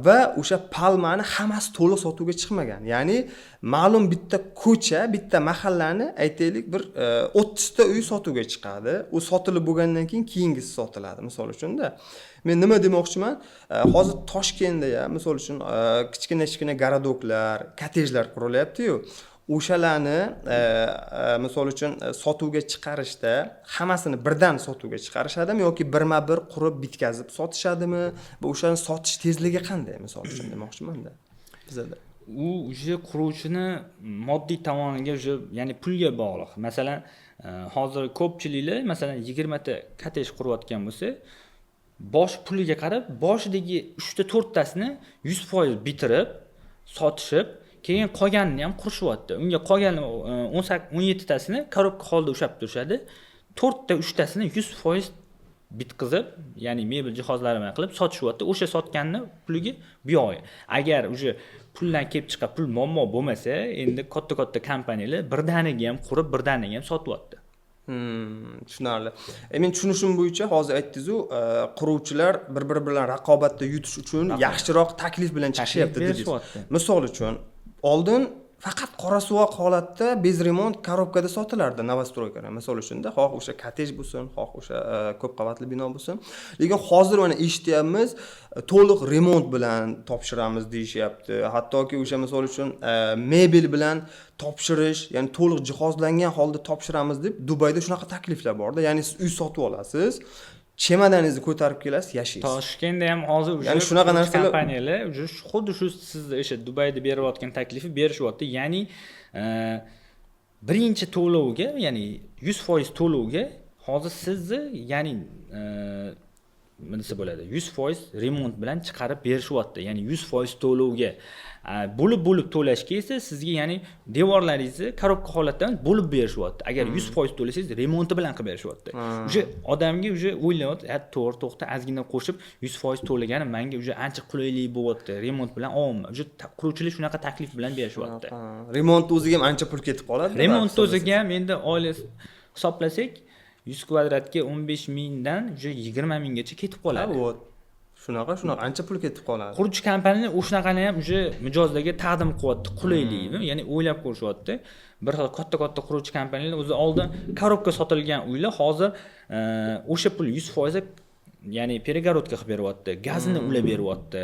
Va o'sha palmani hammasi to'liq sotuvga chiqmagan, ya'ni ma'lum bitta ko'cha, bitta mahallani, aytaylik, bir 30ta uy sotuvga chiqadi, u sotilib bo'lgandan keyin keyingisi sotiladi, misol uchunda. Men nima demoqchiman, hozir Toshkentda ham, misol uchun, kichkina kichkina городок lar, kottejlar qurilyaptiyu, o'shalarni misol uchun, sotuvga chiqarishda hammasini birdan sotuvga chiqarishadimi yoki birma bir qurib bitkazib sotishadimi va o'shani sotish tezligi qanday, misol uchun, demoqchimanda bizada? U уже quruvchini moddiy tomoniga уже, ya'ni pulga bog'liq. Masalan, hozir ko'pchiliklar, masalan, 20ta kottej qurayotgan bo'lsa, bosh puliga qarab boshidagi uchta to'rttasini 100% bitirib sotishib, keyin qolganini ham qurishyapti. Unga qolgan 17tasini коробка holda ushlab turishadi, to'rtta uchtasini 100% bitqizib, ya'ni mebel jihozlari bilan qilib sotishyapti. O'sha sotganni puliga bu yog'i, agar уже puldan kelib chiqib pul muammo bo'lmasa, endi katta katta kompaniyalar birdaniga ham qurib, birdaniga ham sotyapti. Tushunarli. Men tushunishim bo'yicha, hozir aytdingizu, quruvchilar bir biri bilan raqobatda yutish uchun yaxshiroq taklif bilan chiqishyapti dedingiz. Berishyapti. Misol uchun, oldin Faqat qorasuvoq holatda, без ремонт, коробка da sotilardi новостройка lar, misol uchunda, xoh o'sha kottej bo'lsin, xoh o'sha ko'p qavatli bino bo'lsin. Lekin hozir mana eshityapmiz, to'liq remont bilan topshiramiz deyishyapti. Hattoki o'sha, misol uchun, mebel bilan topshirish, ya'ni to'liq jihozlangan holda topshiramiz deb Dubayda shunaqa takliflar borda. Ya'ni siz uy sotib olasiz, chemodaningizni ko'tarib kelasiz, yashaysiz. Toshkentda ham hozir уже Ya'ni shunaqa narsalar- kompaniyalar уже xuddi shu siz o'sha Dubayda berayotgan taklifi berishyapti. Ya'ni birinchi to'lovga, ya'ni 100% to'lovga hozir sizni, ya'ni nima desa bo'ladi, 100% remont bilan chiqarib berishyapti. Ya'ni 100% to'lovga. Bo'lib bo'lib to'lashga esa sizga, ya'ni devorlaringizni коробка holatdan bo'lib berishyapti. Agar 100% to'lasangiz, remonti bilan qilib berishyapti. Уже odamga уже o'ylayapti: "Ha, to'g'ri, to'xta, ozgina qo'shib 100% to'laganim manga уже ancha qulaylik bo'lyapti, remont bilan olyapman". Уже quruvchilar shunaqa taklif bilan berishyapti. Remontni o'ziga ham ancha pul ketib qoladi. Remontni o'ziga ham endi oila hisoblasak, 100 kvadratga 15 mingdan уже 20 minggacha ketib qoladi. Вот shunaqa ancha pul ketib qoladi. Quruvchi kompaniyalar o'shanaqani ham уже mijozlarga taqdim qilyapti, qulaylikni, ya'ni o'ylab ko'rishyapti. Bir xil katta katta quruvchi kompaniyalar o'zi oldin коробка sotilgan uylar hozir o'sha pul 100%, ya'ni перегородка qilib beryapti, gazini ulab beryapti,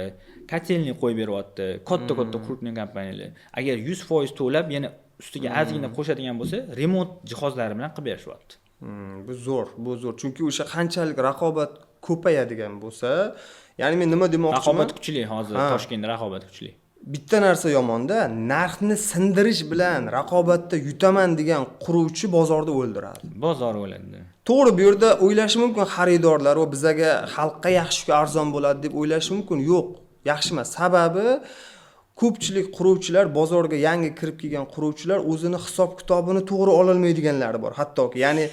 котельный qo'yib beryapti. Katta katta крупный kompaniyalar agar 100% to'lab, yana ustiga ozgina qo'shadigan bo'lsa, remont jihozlari bilan qilib berishyapti. Bu zo'r, bu zo'r, chunki o'sha qanchalik raqobat ko'payadigan bo'lsa, ya'ni men nima demoqchiman? Raqobat kuchli hozir. Toshkentda raqobat kuchli. Bitta narsa yomonda, narxni sindirish bilan raqobatda yutaman degan quruvchi bozorda o'ldiradi. Bozor o'ladi. To'g'ri, bu yerda o'ylashi mumkin xaridorlar va bizaga, xalqqa yaxshiku, arzon bo'ladi deb o'ylashi mumkin. Yo'q, yaxshi emas. Sababi ko'pchilik quruvchilar, bozorga yangi kirib kelgan quruvchilar o'zini hisob kitobini to'g'ri ololmaydiganlari bor hattoki. Ya'ni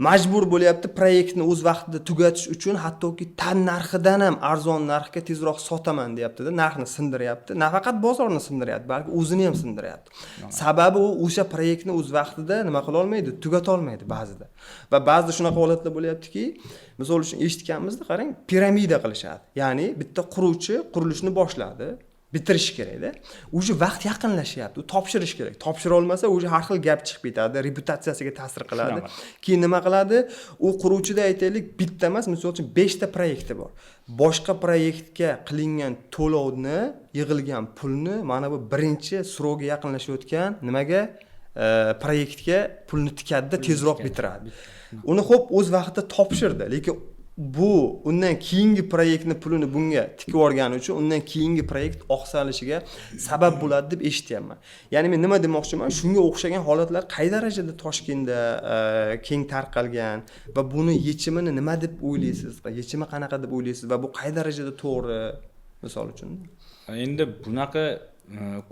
majbur bo'lyapti proyektni o'z vaqtida tugatish uchun, hattoki tan narxidan ham arzon narxga tezroq sotaman deyaptida, narxni sindiryapti. Nafaqat bozorni sindiryapti, balki o'zini ham sindiryapti. Sababi u o'sha proyektni o'z vaqtida nima qila olmaydi, tugata olmaydi ba'zida. Va ba'zida shunaqa holatlar bo'lyaptiki, misol uchun, eshitganmizda, qarang, piramida qilishadi. Ya'ni bitta quruvchi qurilishni boshladi, bitirishi kerakda, уже vaqt yaqinlashyapti, u topshirish kerak. Topshira olmasa, уже har xil gap chiqib ketadi, reputatsiyasiga ta'sir qiladi. Keyin nima qiladi u quruvchida? Aytaylik, bitta emas, misol uchun, beshta proyekti bor. Boshqa proyektga qilingan to'lovni, yig'ilgan pulni mana bu birinchi срок i yaqinlashayotgan nimaga, proyektga pulni tikadida, tezroq bitiradi uni. Ho'p, o'z vaqtida topshirdi, lekin bu undan keyingi proyektni pulini bunga tikib yuborgani uchun undan keyingi proyekt oqsalishiga sabab bo'ladi deb eshityapman. Ya'ni men nima demoqchiman, shunga o'xshagan holatlar qay darajada Toshkentda keng tarqalgan va buni yechimini nima deb o'ylaysiz, yechimi qanaqa deb o'ylaysiz va bu qay darajada to'g'ri, misol uchun? Endi bunaqa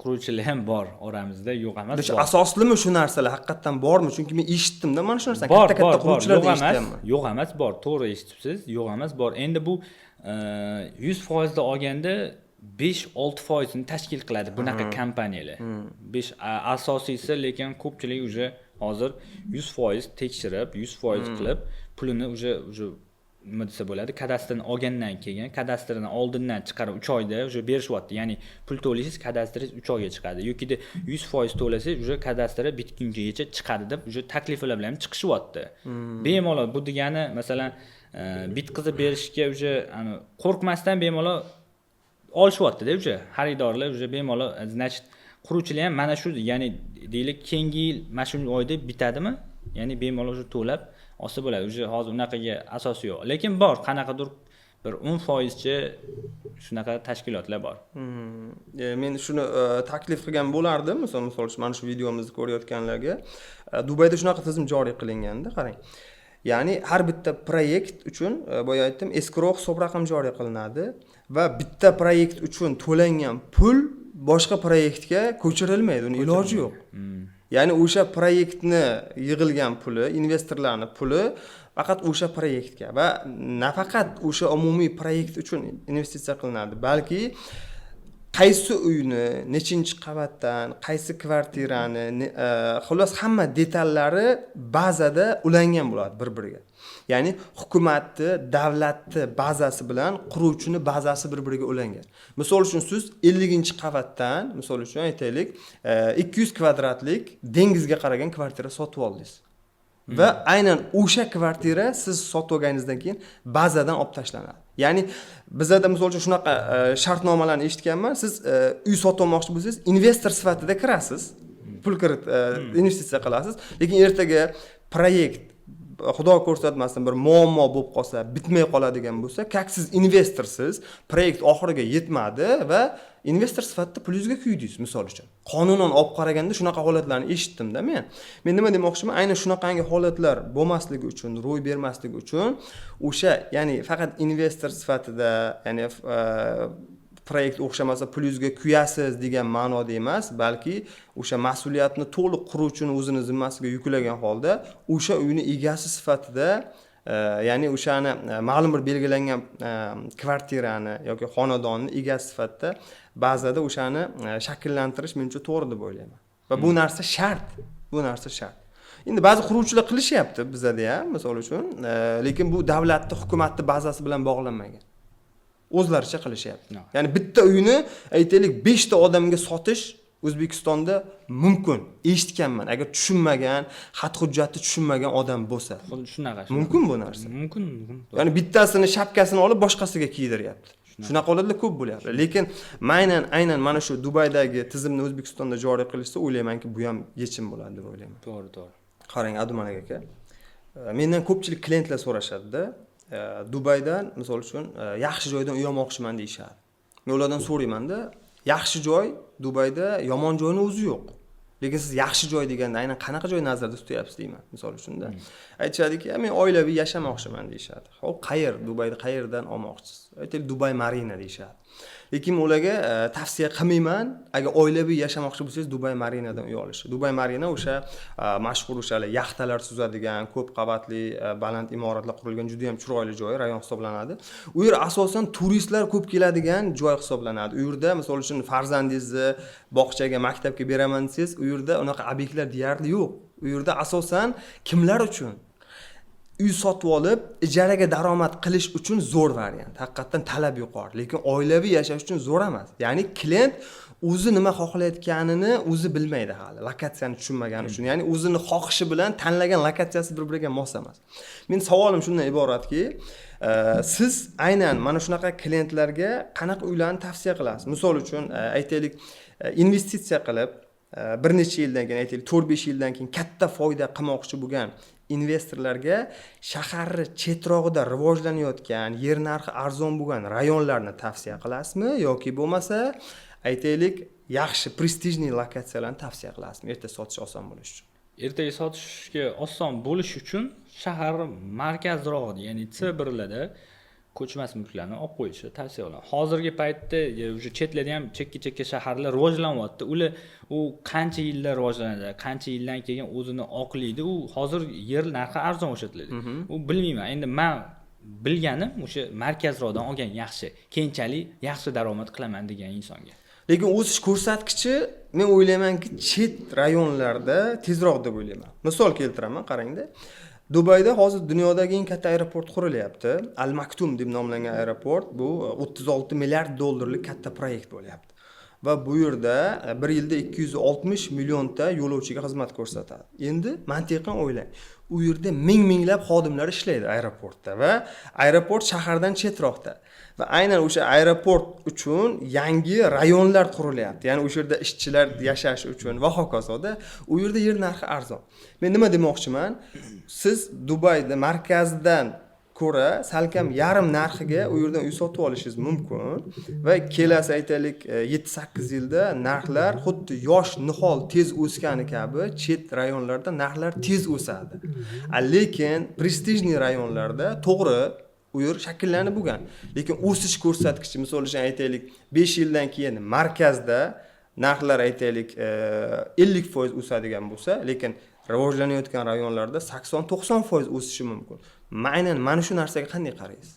quruvchilar ham bor oramizda, yo'q emas. Bor. Asoslimi shu narsalar, haqiqatdan bormi? Chunki men eshitdimda mana shu narsani. Bor. Katta katta quruvchilardan eshityapman. Yo'q emas, bor. To'g'ri eshitibsiz, yo'q emas, bor. Endi bu 100%da olganda 5-6 foizini tashkil qiladi bunaqa kompaniyalar. Besh asosiysi, lekin ko'pchilik уже hozir 100% tekshirib, 100% qilib, pulini уже nima desa bo'ladi, kadastrni olgandan keyin, kadastrni oldindan chiqarib 3 oyda уже berishyapti. Ya'ni pul to'laysiz, kadastringiz 3 oyga chiqadi yokida 100% to'lasangiz, уже kadastri bitgungacha chiqadi deb уже takliflar bilan ham chiqishyapti. Bemalol, bu degani, masalan, bitqizib berishga уже qo'rqmasdan bemalol olishyaptida уже xaridorlar уже bemalol. Значит, quruvchilar ham mana shu, ya'ni deylik, keyingi yil mana shu oyda bitadimi, ya'ni bemalol уже to'lab olsa bo'ladi. Уже hozir unaqaga asos yo'q, lekin bor, qanaqadir bir 10 foizcha shunaqa tashkilotlar bor. Men shuni taklif qilgan bo'lardim, misol uchun, mana shu videomizni ko'rayotganlarga. Dubayda shunaqa tizim joriy qilinganda, qarang, ya'ni har bitta proyekt uchun, boya aytdim, escrow hisob raqam joriy qilinadi va bitta proyekt uchun to'langan pul boshqa proyektga ko'chirilmaydi, uni iloji yo'q. Ya'ni o'sha proyektni yig'ilgan puli, investorlarni puli faqat o'sha proyektga va nafaqat o'sha umumiy proyekt uchun investitsiya qilinadi, balki Qaysi uyni, nechinchi qavatdan, qaysi kvartirani, xullas, hamma detallari bazada ulangan bo'ladi bir biriga. Ya'ni hukumatni, davlatni bazasi bilan quruvchini bazasi bir biriga ulangan. Misol uchun, siz 50-qavatdan, misol uchun aytaylik, 200 kvadratlik dengizga qaragan kvartira sotib oldingiz va aynan o'sha kvartira siz sotib olganingizdan keyin bazadan olib tashlanadi. Ya'ni bizada, misol uchun, shunaqa shartnomalarni eshitganman: siz uy sotib olmoqchi bo'lsangiz, investor sifatida kirasiz, pul kirit, investitsiya qilasiz, lekin ertaga proyekt, xudo ko'rsatmasin, bir muammo bo'lib qolsa, bitmay qoladigan bo'lsa, как siz investorsiz, proyekt oxiriga yetmadi va investor sifatida pulingizga kuydingiz. Misol uchun, qonunan olib qaraganda shunaqa holatlarni eshitdimda men. Men nima demoqchiman? Aynan shunaqangi holatlar bo'lmasligi uchun, ro'y bermasligi uchun o'sha, ya'ni faqat investor sifatida, ya'ni proyekt o'xshamasa, pulingizga kuyasiz degan ma'noda emas, balki o'sha mas'uliyatni to'liq quruvchini o'zini zimmasiga yuklagan holda o'sha uyni egasi sifatida, ya'ni o'shani ma'lum bir belgilangan kvartirani yoki xonadonni egasi sifatida bazada o'shani shakllantirish menimcha to'g'ri deb o'ylayman va bu narsa shart, bu narsa shart. Endi ba'zi quruvchilar qilishyapti bizada ham, misol uchun, lekin bu davlatni, hukumatni bazasi bilan bog'lanmagan, o'zlaricha qilishyapti. Ya'ni bitta uyni, aytaylik, beshta odamga sotish O'zbekistonda mumkin, eshitganman, agar tushunmagan, xat hujjatni tushunmagan odam bo'lsa. Xuddi shunaqa. Mumkin bu narsa. Mumkin, mumkin. Ya'ni bittasini shapkasini olib, boshqasiga kiydiryapti. Shunaqa holatlar ko'p bo'lyapti. Lekin aynan mana shu Dubaydagi tizimni O'zbekistonda joriy qilishsa, o'ylaymanki, bu ham yechim bo'ladi deb o'ylayman. To'g'ri, to'g'ri. Qarang, Abdumalik aka, mendan ko'pchilik klientlar so'rashadida, Dubaydan, misol uchun, yaxshi joydan uy olmoqchiman deyishadi. Men ulardan so'raymanda: yaxshi joy Dubayda yomon joyni o'zi yo'q, lekin siz yaxshi joy deganda aynan qanaqa joy nazarda tutyapsiz deyman, misol uchunda. Aytishadiki, men oilaviy yashamoqchiman deyishadi. Ho'p, qayer, Dubayda qayerdan olmoqchisiz? Aytaylik, Dubay Marina deyishadi. Lekin ularga tavsiya qilmayman, agar oilaviy yashamoqchi bo'lsangiz, Dubay Marinadan uy olishni. Dubay Marina o'sha mashhur o'sha yaxtalar suzadigan, ko'p qavatli, baland imoratlar qurilgan juda yam chiroyli joy, rayon hisoblanadi. U yer asosan turistlar ko'p keladigan joy hisoblanadi. U yerda, misol uchun, farzandingizni bog'chaga, maktabga beraman desangiz, u yerda unaqa obyektlar deyarli yo'q. U yerda asosan kimlar uchun? Uy sotib olib, ijaraga daromad qilish uchun zo'r variant, haqiqatdan talab yuqori, lekin oilaviy yashash uchun zo'r emas. Ya'ni klient o'zi nima xohlayotganini o'zi bilmaydi hali, lokatsiyani tushunmagani uchun. Ya'ni o'zini xohishi bilan tanlagan lokatsiyasi bir biriga mos emas. Men savolim shundan iboratki, siz aynan mana shunaqa klientlarga qanaqa uylarni tavsiya qilasiz? Misol uchun, aytaylik, investitsiya qilib, bir necha yildan keyin, aytaylik, 4-5 yildan keyin katta foyda qilmoqchi bo'lgan investorlarga shaharni chetrog'ida rivojlanayotgan, yer narxi arzon bo'lgan rayonlarni tavsiya qilasizmi yoki bo'lmasa, aytaylik, yaxshi престижный lokatsiyalarni tavsiya qilasizmi, erta sotish oson bo'lishi uchun? Ertaga sotishga oson bo'lishi uchun shahar markazrog'ida, ya'ni C1 larda ko'chmas mulklarni olib qo'yishni tavsiya qilaman. Hozirgi paytda уже chetlarda ham, chekka chekka shaharlar rivojlanyapti. Ular u qancha yillar rivojlanadi, qancha yildan keyin o'zini oqlaydi, u hozir yer narxi arzon o'sha yerlarda, u bilmayman. Endi man bilganim, o'sha markazroqdan olgan yaxshi, keyinchalik yaxshi daromad qilaman degan insonga. Lekin o'sish ko'rsatkichi, men o'ylaymanki, chet rayonlarda tezroq deb o'ylayman. Misol keltiraman, qarangda, Dubayda hozir dunyodagi eng katta aeroport qurilyapti. Al Maktum deb nomlangan aeroport. Bu 36 milliard dollarlik katta proyekt bo'lyapti va bu yerda bir yilda 260 millionta yo'lovchiga xizmat ko'rsatadi. Endi mantiqan o'ylang, u yerda ming minglab xodimlar ishlaydi aeroportda va aeroport shahardan chetroqda va aynan o'sha aeroport uchun yangi rayonlar qurilyapti, ya'ni o'sha yerda ishchilar yashashi uchun va hokazoda. U yerda yer narxi arzon. Men nima demoqchiman? Siz Dubayda markazdan ko'ra salkam yarim narxiga u yerdan uy sotib olishingiz mumkin va kelasi, aytaylik, 7-8 yilda narxlar xuddi yosh nihol tez o'sgani kabi chet rayonlarda narxlar tez o'sadi. Lekin престижный rayonlarda, to'g'ri, u yer shakllanib bo'lgan, lekin o'sish ko'rsatkichi, misol uchun, aytaylik, 5 yildan keyin markazda narxlar, aytaylik, 50% o'sadigan bo'lsa, lekin rivojlanayotgan rayonlarda 80-90% o'sishi mumkin. Aynan mana shu narsaga qanday qaraysiz?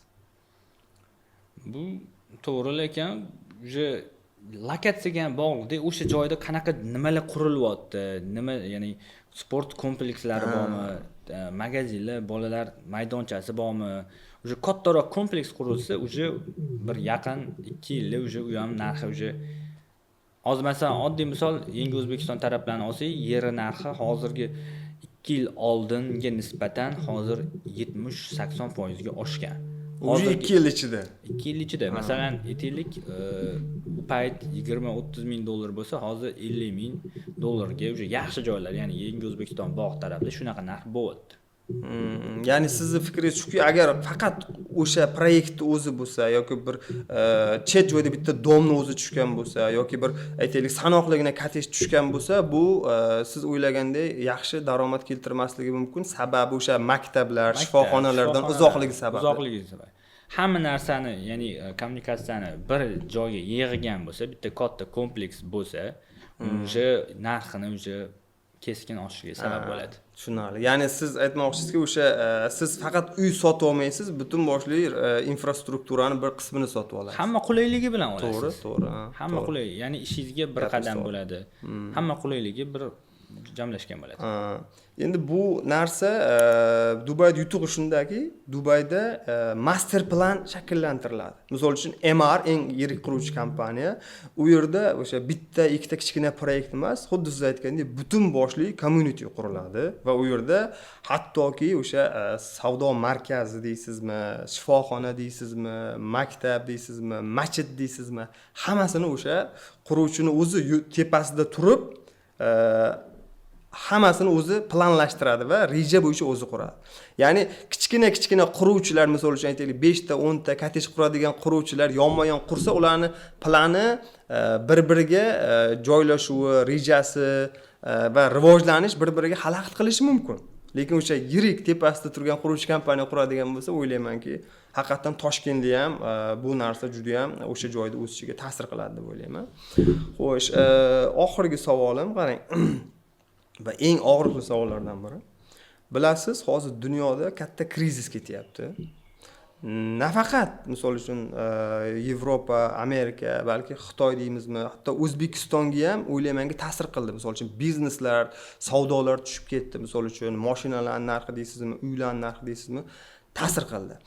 Bu to'g'ri, lekin уже Lokatsiyaga ham bog'liqda, o'sha joyda qanaqa nimalar qurilyapti, nima, ya'ni sport komplekslari bormi, magazinlar, bolalar maydonchasi bormi. Уже kattaroq kompleks qurilsa, уже bir yaqin 2 yilda уже u ham narxi уже. Hozir, masalan, oddiy misol, Yangi O'zbekiston taraflarni olsak, yeri narxi hozirgi 2 yil oldinga nisbatan hozir 70-80%ga oshgan. Уже 2 yil ichida? 2 yil ichida. Masalan, aytaylik, u payt 20-30 ming dollar bo'lsa, hozir 50 ming dollarga уже yaxshi joylar, ya'ni Yangi O'zbekiston, bog' tarafda shunaqa narx bo'lyapti. Ya'ni sizni fikringiz shuki, agar faqat o'sha proyektni o'zi bo'lsa yoki bir chet joyda bitta дом ni o'zi tushgan bo'lsa yoki bir, aytaylik, sanoqligina kottej tushgan bo'lsa, bu siz o'ylagandek yaxshi daromad keltirmasligi mumkin, sababi o'sha maktablar, shifoxonalardan uzoqligi sababli. Uzoqligi sababli. Hamma narsani, ya'ni kommunikatsiyani bir joyga yig'gan bo'lsa, bitta katta kompleks bo'lsa, уже narxini уже keskin oshishiga sabab bo'ladi. Tushunarli. Ya'ni siz aytmoqchisizki, o'sha siz faqat uy sotib olmaysiz, butun boshli infrastrukturani bir qismini sotib olasiz. Hamma qulayligi bilan olasiz. To'g'ri. Hamma qulay, ya'ni ishingizga bir qadam bo'ladi, hamma qulayligi bir jamlashgan bo'ladi. Endi bu narsa Dubayda yutug'i shundaki, Dubayda master plan shakllantiriladi. Misol uchun, Emaar eng yirik quruvchi kompaniya. U yerda o'sha bitta ikkita kichkina proyekt emas, xuddi siz aytgandek, butun boshli community quriladi va u yerda hattoki o'sha savdo markazi deysizmi, shifoxona deysizmi, maktab deysizmi, masjid deysizmi, hammasini o'sha quruvchini o'zi tepasida turib hammasini o'zi planlashtiradi va reja bo'yicha o'zi quradi. Ya'ni kichkina kichkina quruvchilar, misol uchun, aytaylik, 5 ta, 10 ta kottej quradigan quruvchilar yonma yon qursa, ularni plani bir biriga joylashuvi, rejasi va rivojlanish bir biriga xalaqit qilishi mumkin. Lekin o'sha yirik tepasida turgan quruvchi kompaniya quradigan bo'lsa, o'ylaymanki, haqiqatdan Toshkentda ham bu narsa judayam o'sha joyda o'sishiga ta'sir qiladi deb o'ylayman. Xo'sh, oxirgi savolim, qarang, va eng og'riqli savollardan biri. Bilasiz, hozir dunyoda katta krizis ketyapti. Nafaqat, misol uchun, Yevropa, Amerika, balki Xitoy deymizmi, hatto O'zbekistonga ham, o'ylaymanki, ta'sir qildi. Misol uchun, bizneslar, savdolar tushib ketdi. Misol uchun, moshinalarni narxi deysizmi, uylarni narxi deysizmi, ta'sir qildi.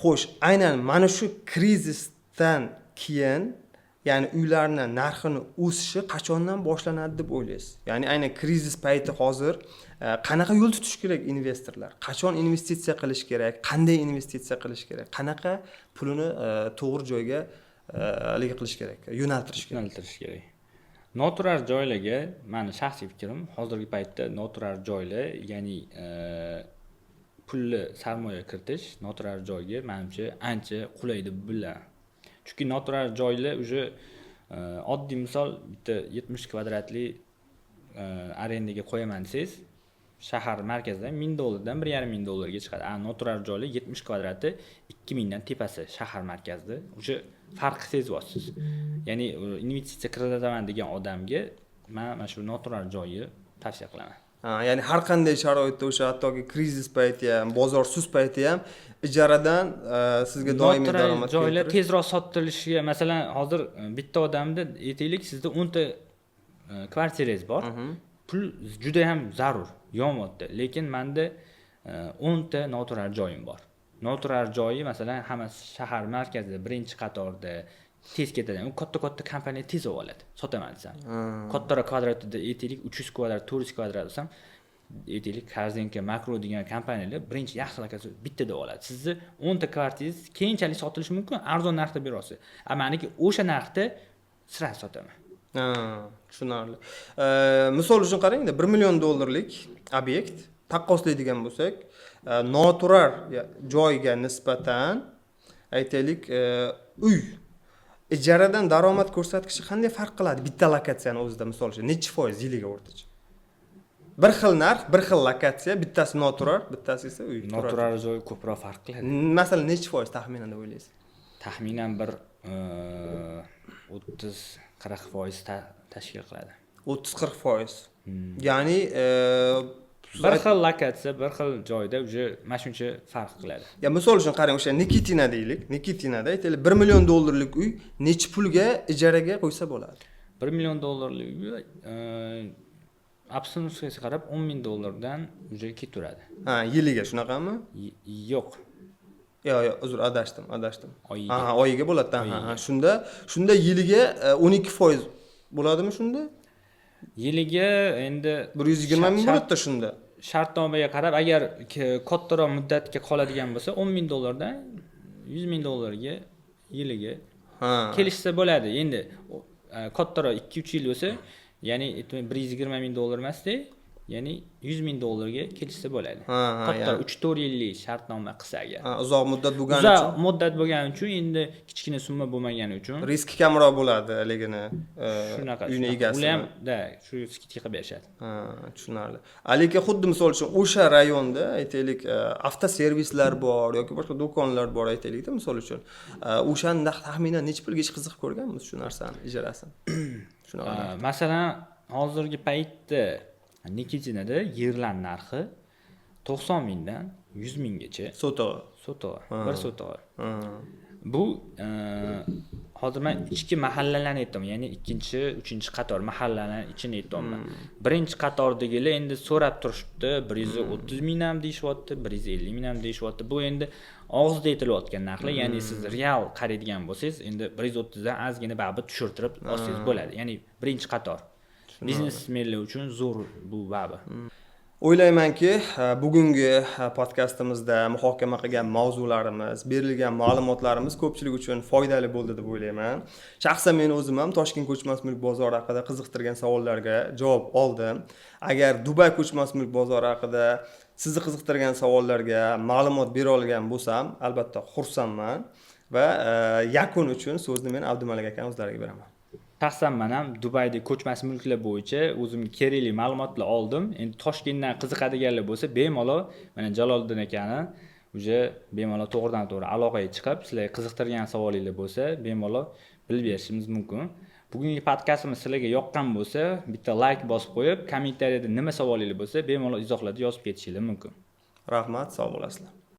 Xo'sh, aynan mana shu krizisdan keyin, ya'ni uylarni narxini o'sishi qachondan boshlanadi deb o'ylaysiz? Ya'ni aynan krizis payti hozir qanaqa yo'l tutish kerak investorlar? Qachon investitsiya qilish kerak? Qanday investitsiya qilish kerak? Qanaqa pulini to'g'ri joyga haligi qilish kerak, yo'naltirish kerak? Yo'naltirish kerak. Noturar joylarga, mani shaxsiy fikrim, hozirgi paytda noturar joylar, ya'ni pulli sarmoya kiritish noturar joyga, manimcha, ancha qulay deb bilaman. Chunki noturar joylar уже oddiy misol, bitta 70 kvadratli arendaga qo'yaman desangiz, shahar markazidan 1000 dollardan 1,5 ming dollarga chiqadi. A noturar joylar 70 kvadrati 2000dan tepasi shahar markazida. O'sha farqni sezyapsiz. Ya'ni investitsiya kiritaman degan odamga man mana shu noturar joyni tavsiya qilaman. Ha, ya'ni har qanday sharoitda, o'sha hattoki krizis payti ham, bozor sust payti ham ijaradan sizga doimiy Noturar daromad joylar keltirish. tezroq sotilishiga, masalan, hozir bitta odamda, aytaylik, sizda 10 ta kvartirangiz bor, pul juda ham zarur, yonyapti, lekin manda 10 ta noturar joyim bor. Noturar joyi, masalan, hammasi shahar markazida, birinchi qatorda, tez ketadi. U katta katta kompaniya tez olib oladi, sotaman desam. Kattaroq kvadratida, aytaylik, 300 kvadrat, 400 kvadrat desam, aytaylik, Korzinka, Makro degan kompaniyalar birinchi yaxshi lokatsiya bittada oladi. Sizni 10 ta kvartirangiz keyinchalik sotilishi mumkin, arzon narxda berasiz, a maniki o'sha narxda сразу sotaman. Ha, tushunarli. Misol uchun, qarangda, 1 million dollarlik obyekt taqqoslaydigan bo'lsak, noturar joyga nisbatan, aytaylik, uy ijaradan daromad ko'rsatkichi qanday farq qiladi bitta lokatsiyani o'zida, misol uchun, nechi foiz yiliga o'rtacha? Bir xil narx, bir xil lokatsiya, bittasi noturar, bittasi esa uy. Noturar joy ko'proq farq qiladi. Masalan, nechi foiz taxminan deb o'ylaysiz? Taxminan bir 30-40% tashkil qiladi. 30-40%. Ya'ni Bir xil lokatsiya, bir xil joyda уже mana shuncha farq qiladi. Ya, misol uchun, qarang, o'sha Nikitina deylik. Nikitinada, aytaylik, 1 million dollarlik uy nechi pulga ijaraga qo'ysa bo'ladi? 1 million dollarlik uy обстановка siga qarab 10 ming dollardan уже ketaveradi. Ha, yiliga shunaqami? Yo'q. Yo'q, uzr, adashdim, adashdim. Oyiga. Ha, oyiga bo'ladi. Ha, shunda yiliga 12% bo'ladimi shunda? Yiliga endi 120 ming bo'ladida shunda. Shartnomaga qarab, agar kattaroq muddatga qoladigan bo'lsa, 10 ming dollardan 100 ming dollarga yiliga kelishsa bo'ladi. Endi kattaroq, 2-3 yil bo'lsa, ya'ni 120 ming dollar emasda, ya'ni 100 ming dollarga kelishsa bo'ladi. Ha, ha, Kattaroq, ya'ni 3-4 yillik shartnoma qilsa agar. Ha, uzoq muddat bo'lgani Uzoq uchun muddat bo'lgani uchun, endi kichkina summa bo'lmagani uchun riski kamroq bo'ladi haligini, shunaqa uyni shunaqa. egasini. Ular ham да shu скидка qilib berishadi. Ha, tushunarli. Lekin xuddi, misol uchun, o'sha rayonda, aytaylik, avtoservislar bor yoki boshqa do'konlar bor, aytaylikda, misol uchun, o'shanda taxminan necha pulga, hech qiziqib ko'rganmiz shu narsani ijarasini? Shunaqa. Masalan, hozirgi paytda Nikitinada yerlar narxi 90 mingdan 100 minggacha. Sotig'i? Sotig'i, bir sotig'i. Bu hozir man ichki mahallalarni aytyapman, ya'ni ikkinchi, uchinchi qator mahallalarni ichini aytyapman. Birinchi qatordagilar endi so'rab turishibdi, 130 ming ham deyishyapti, 150 ming ham deyishyapti. Bu endi og'izda aytilayotgan narxlar, ya'ni siz real qaraydigan bo'lsangiz, endi 130dan ozgina baribir tushirtirib olsangiz bo'ladi. Ya'ni birinchi qator biznesmenlar uchun zo'r bu baribir. O'ylaymanki, bugungi podkastimizda muhokama qilgan mavzularimiz, berilgan ma'lumotlarimiz ko'pchilik uchun foydali bo'ldi deb o'ylayman. Shaxsan men o'zim ham Toshkent ko'chmas mulk bozori haqida qiziqtirgan savollarga javob oldim. Agar Dubay ko'chmas mulk bozori haqida sizni qiziqtirgan savollarga ma'lumot bera olgan bo'lsam, albatta xursandman va yakun uchun so'zni men Abdumalik akani o'zlariga beraman. Shaxsan man ham Dubayda ko'chmas mulklar bo'yicha o'zimga kerakli ma'lumotlar oldim. Endi Toshkentdan qiziqadiganlar bo'lsa, bemalol mana Jaloliddin akani уже bemalol to'g'ridan to'g'ri aloqaga chiqib, sizlarga qiziqtirgan savolinglar bo'lsa, bemalol bilib berishimiz mumkin. Bugungi podkastimiz sizlarga yoqqan bo'lsa, bitta layk bosib qo'yib, kommentariyada nima savolinglar bo'lsa, bemalol izohlarda yozib ketishinglar mumkin. Rahmat, sog' bo'lasizlar.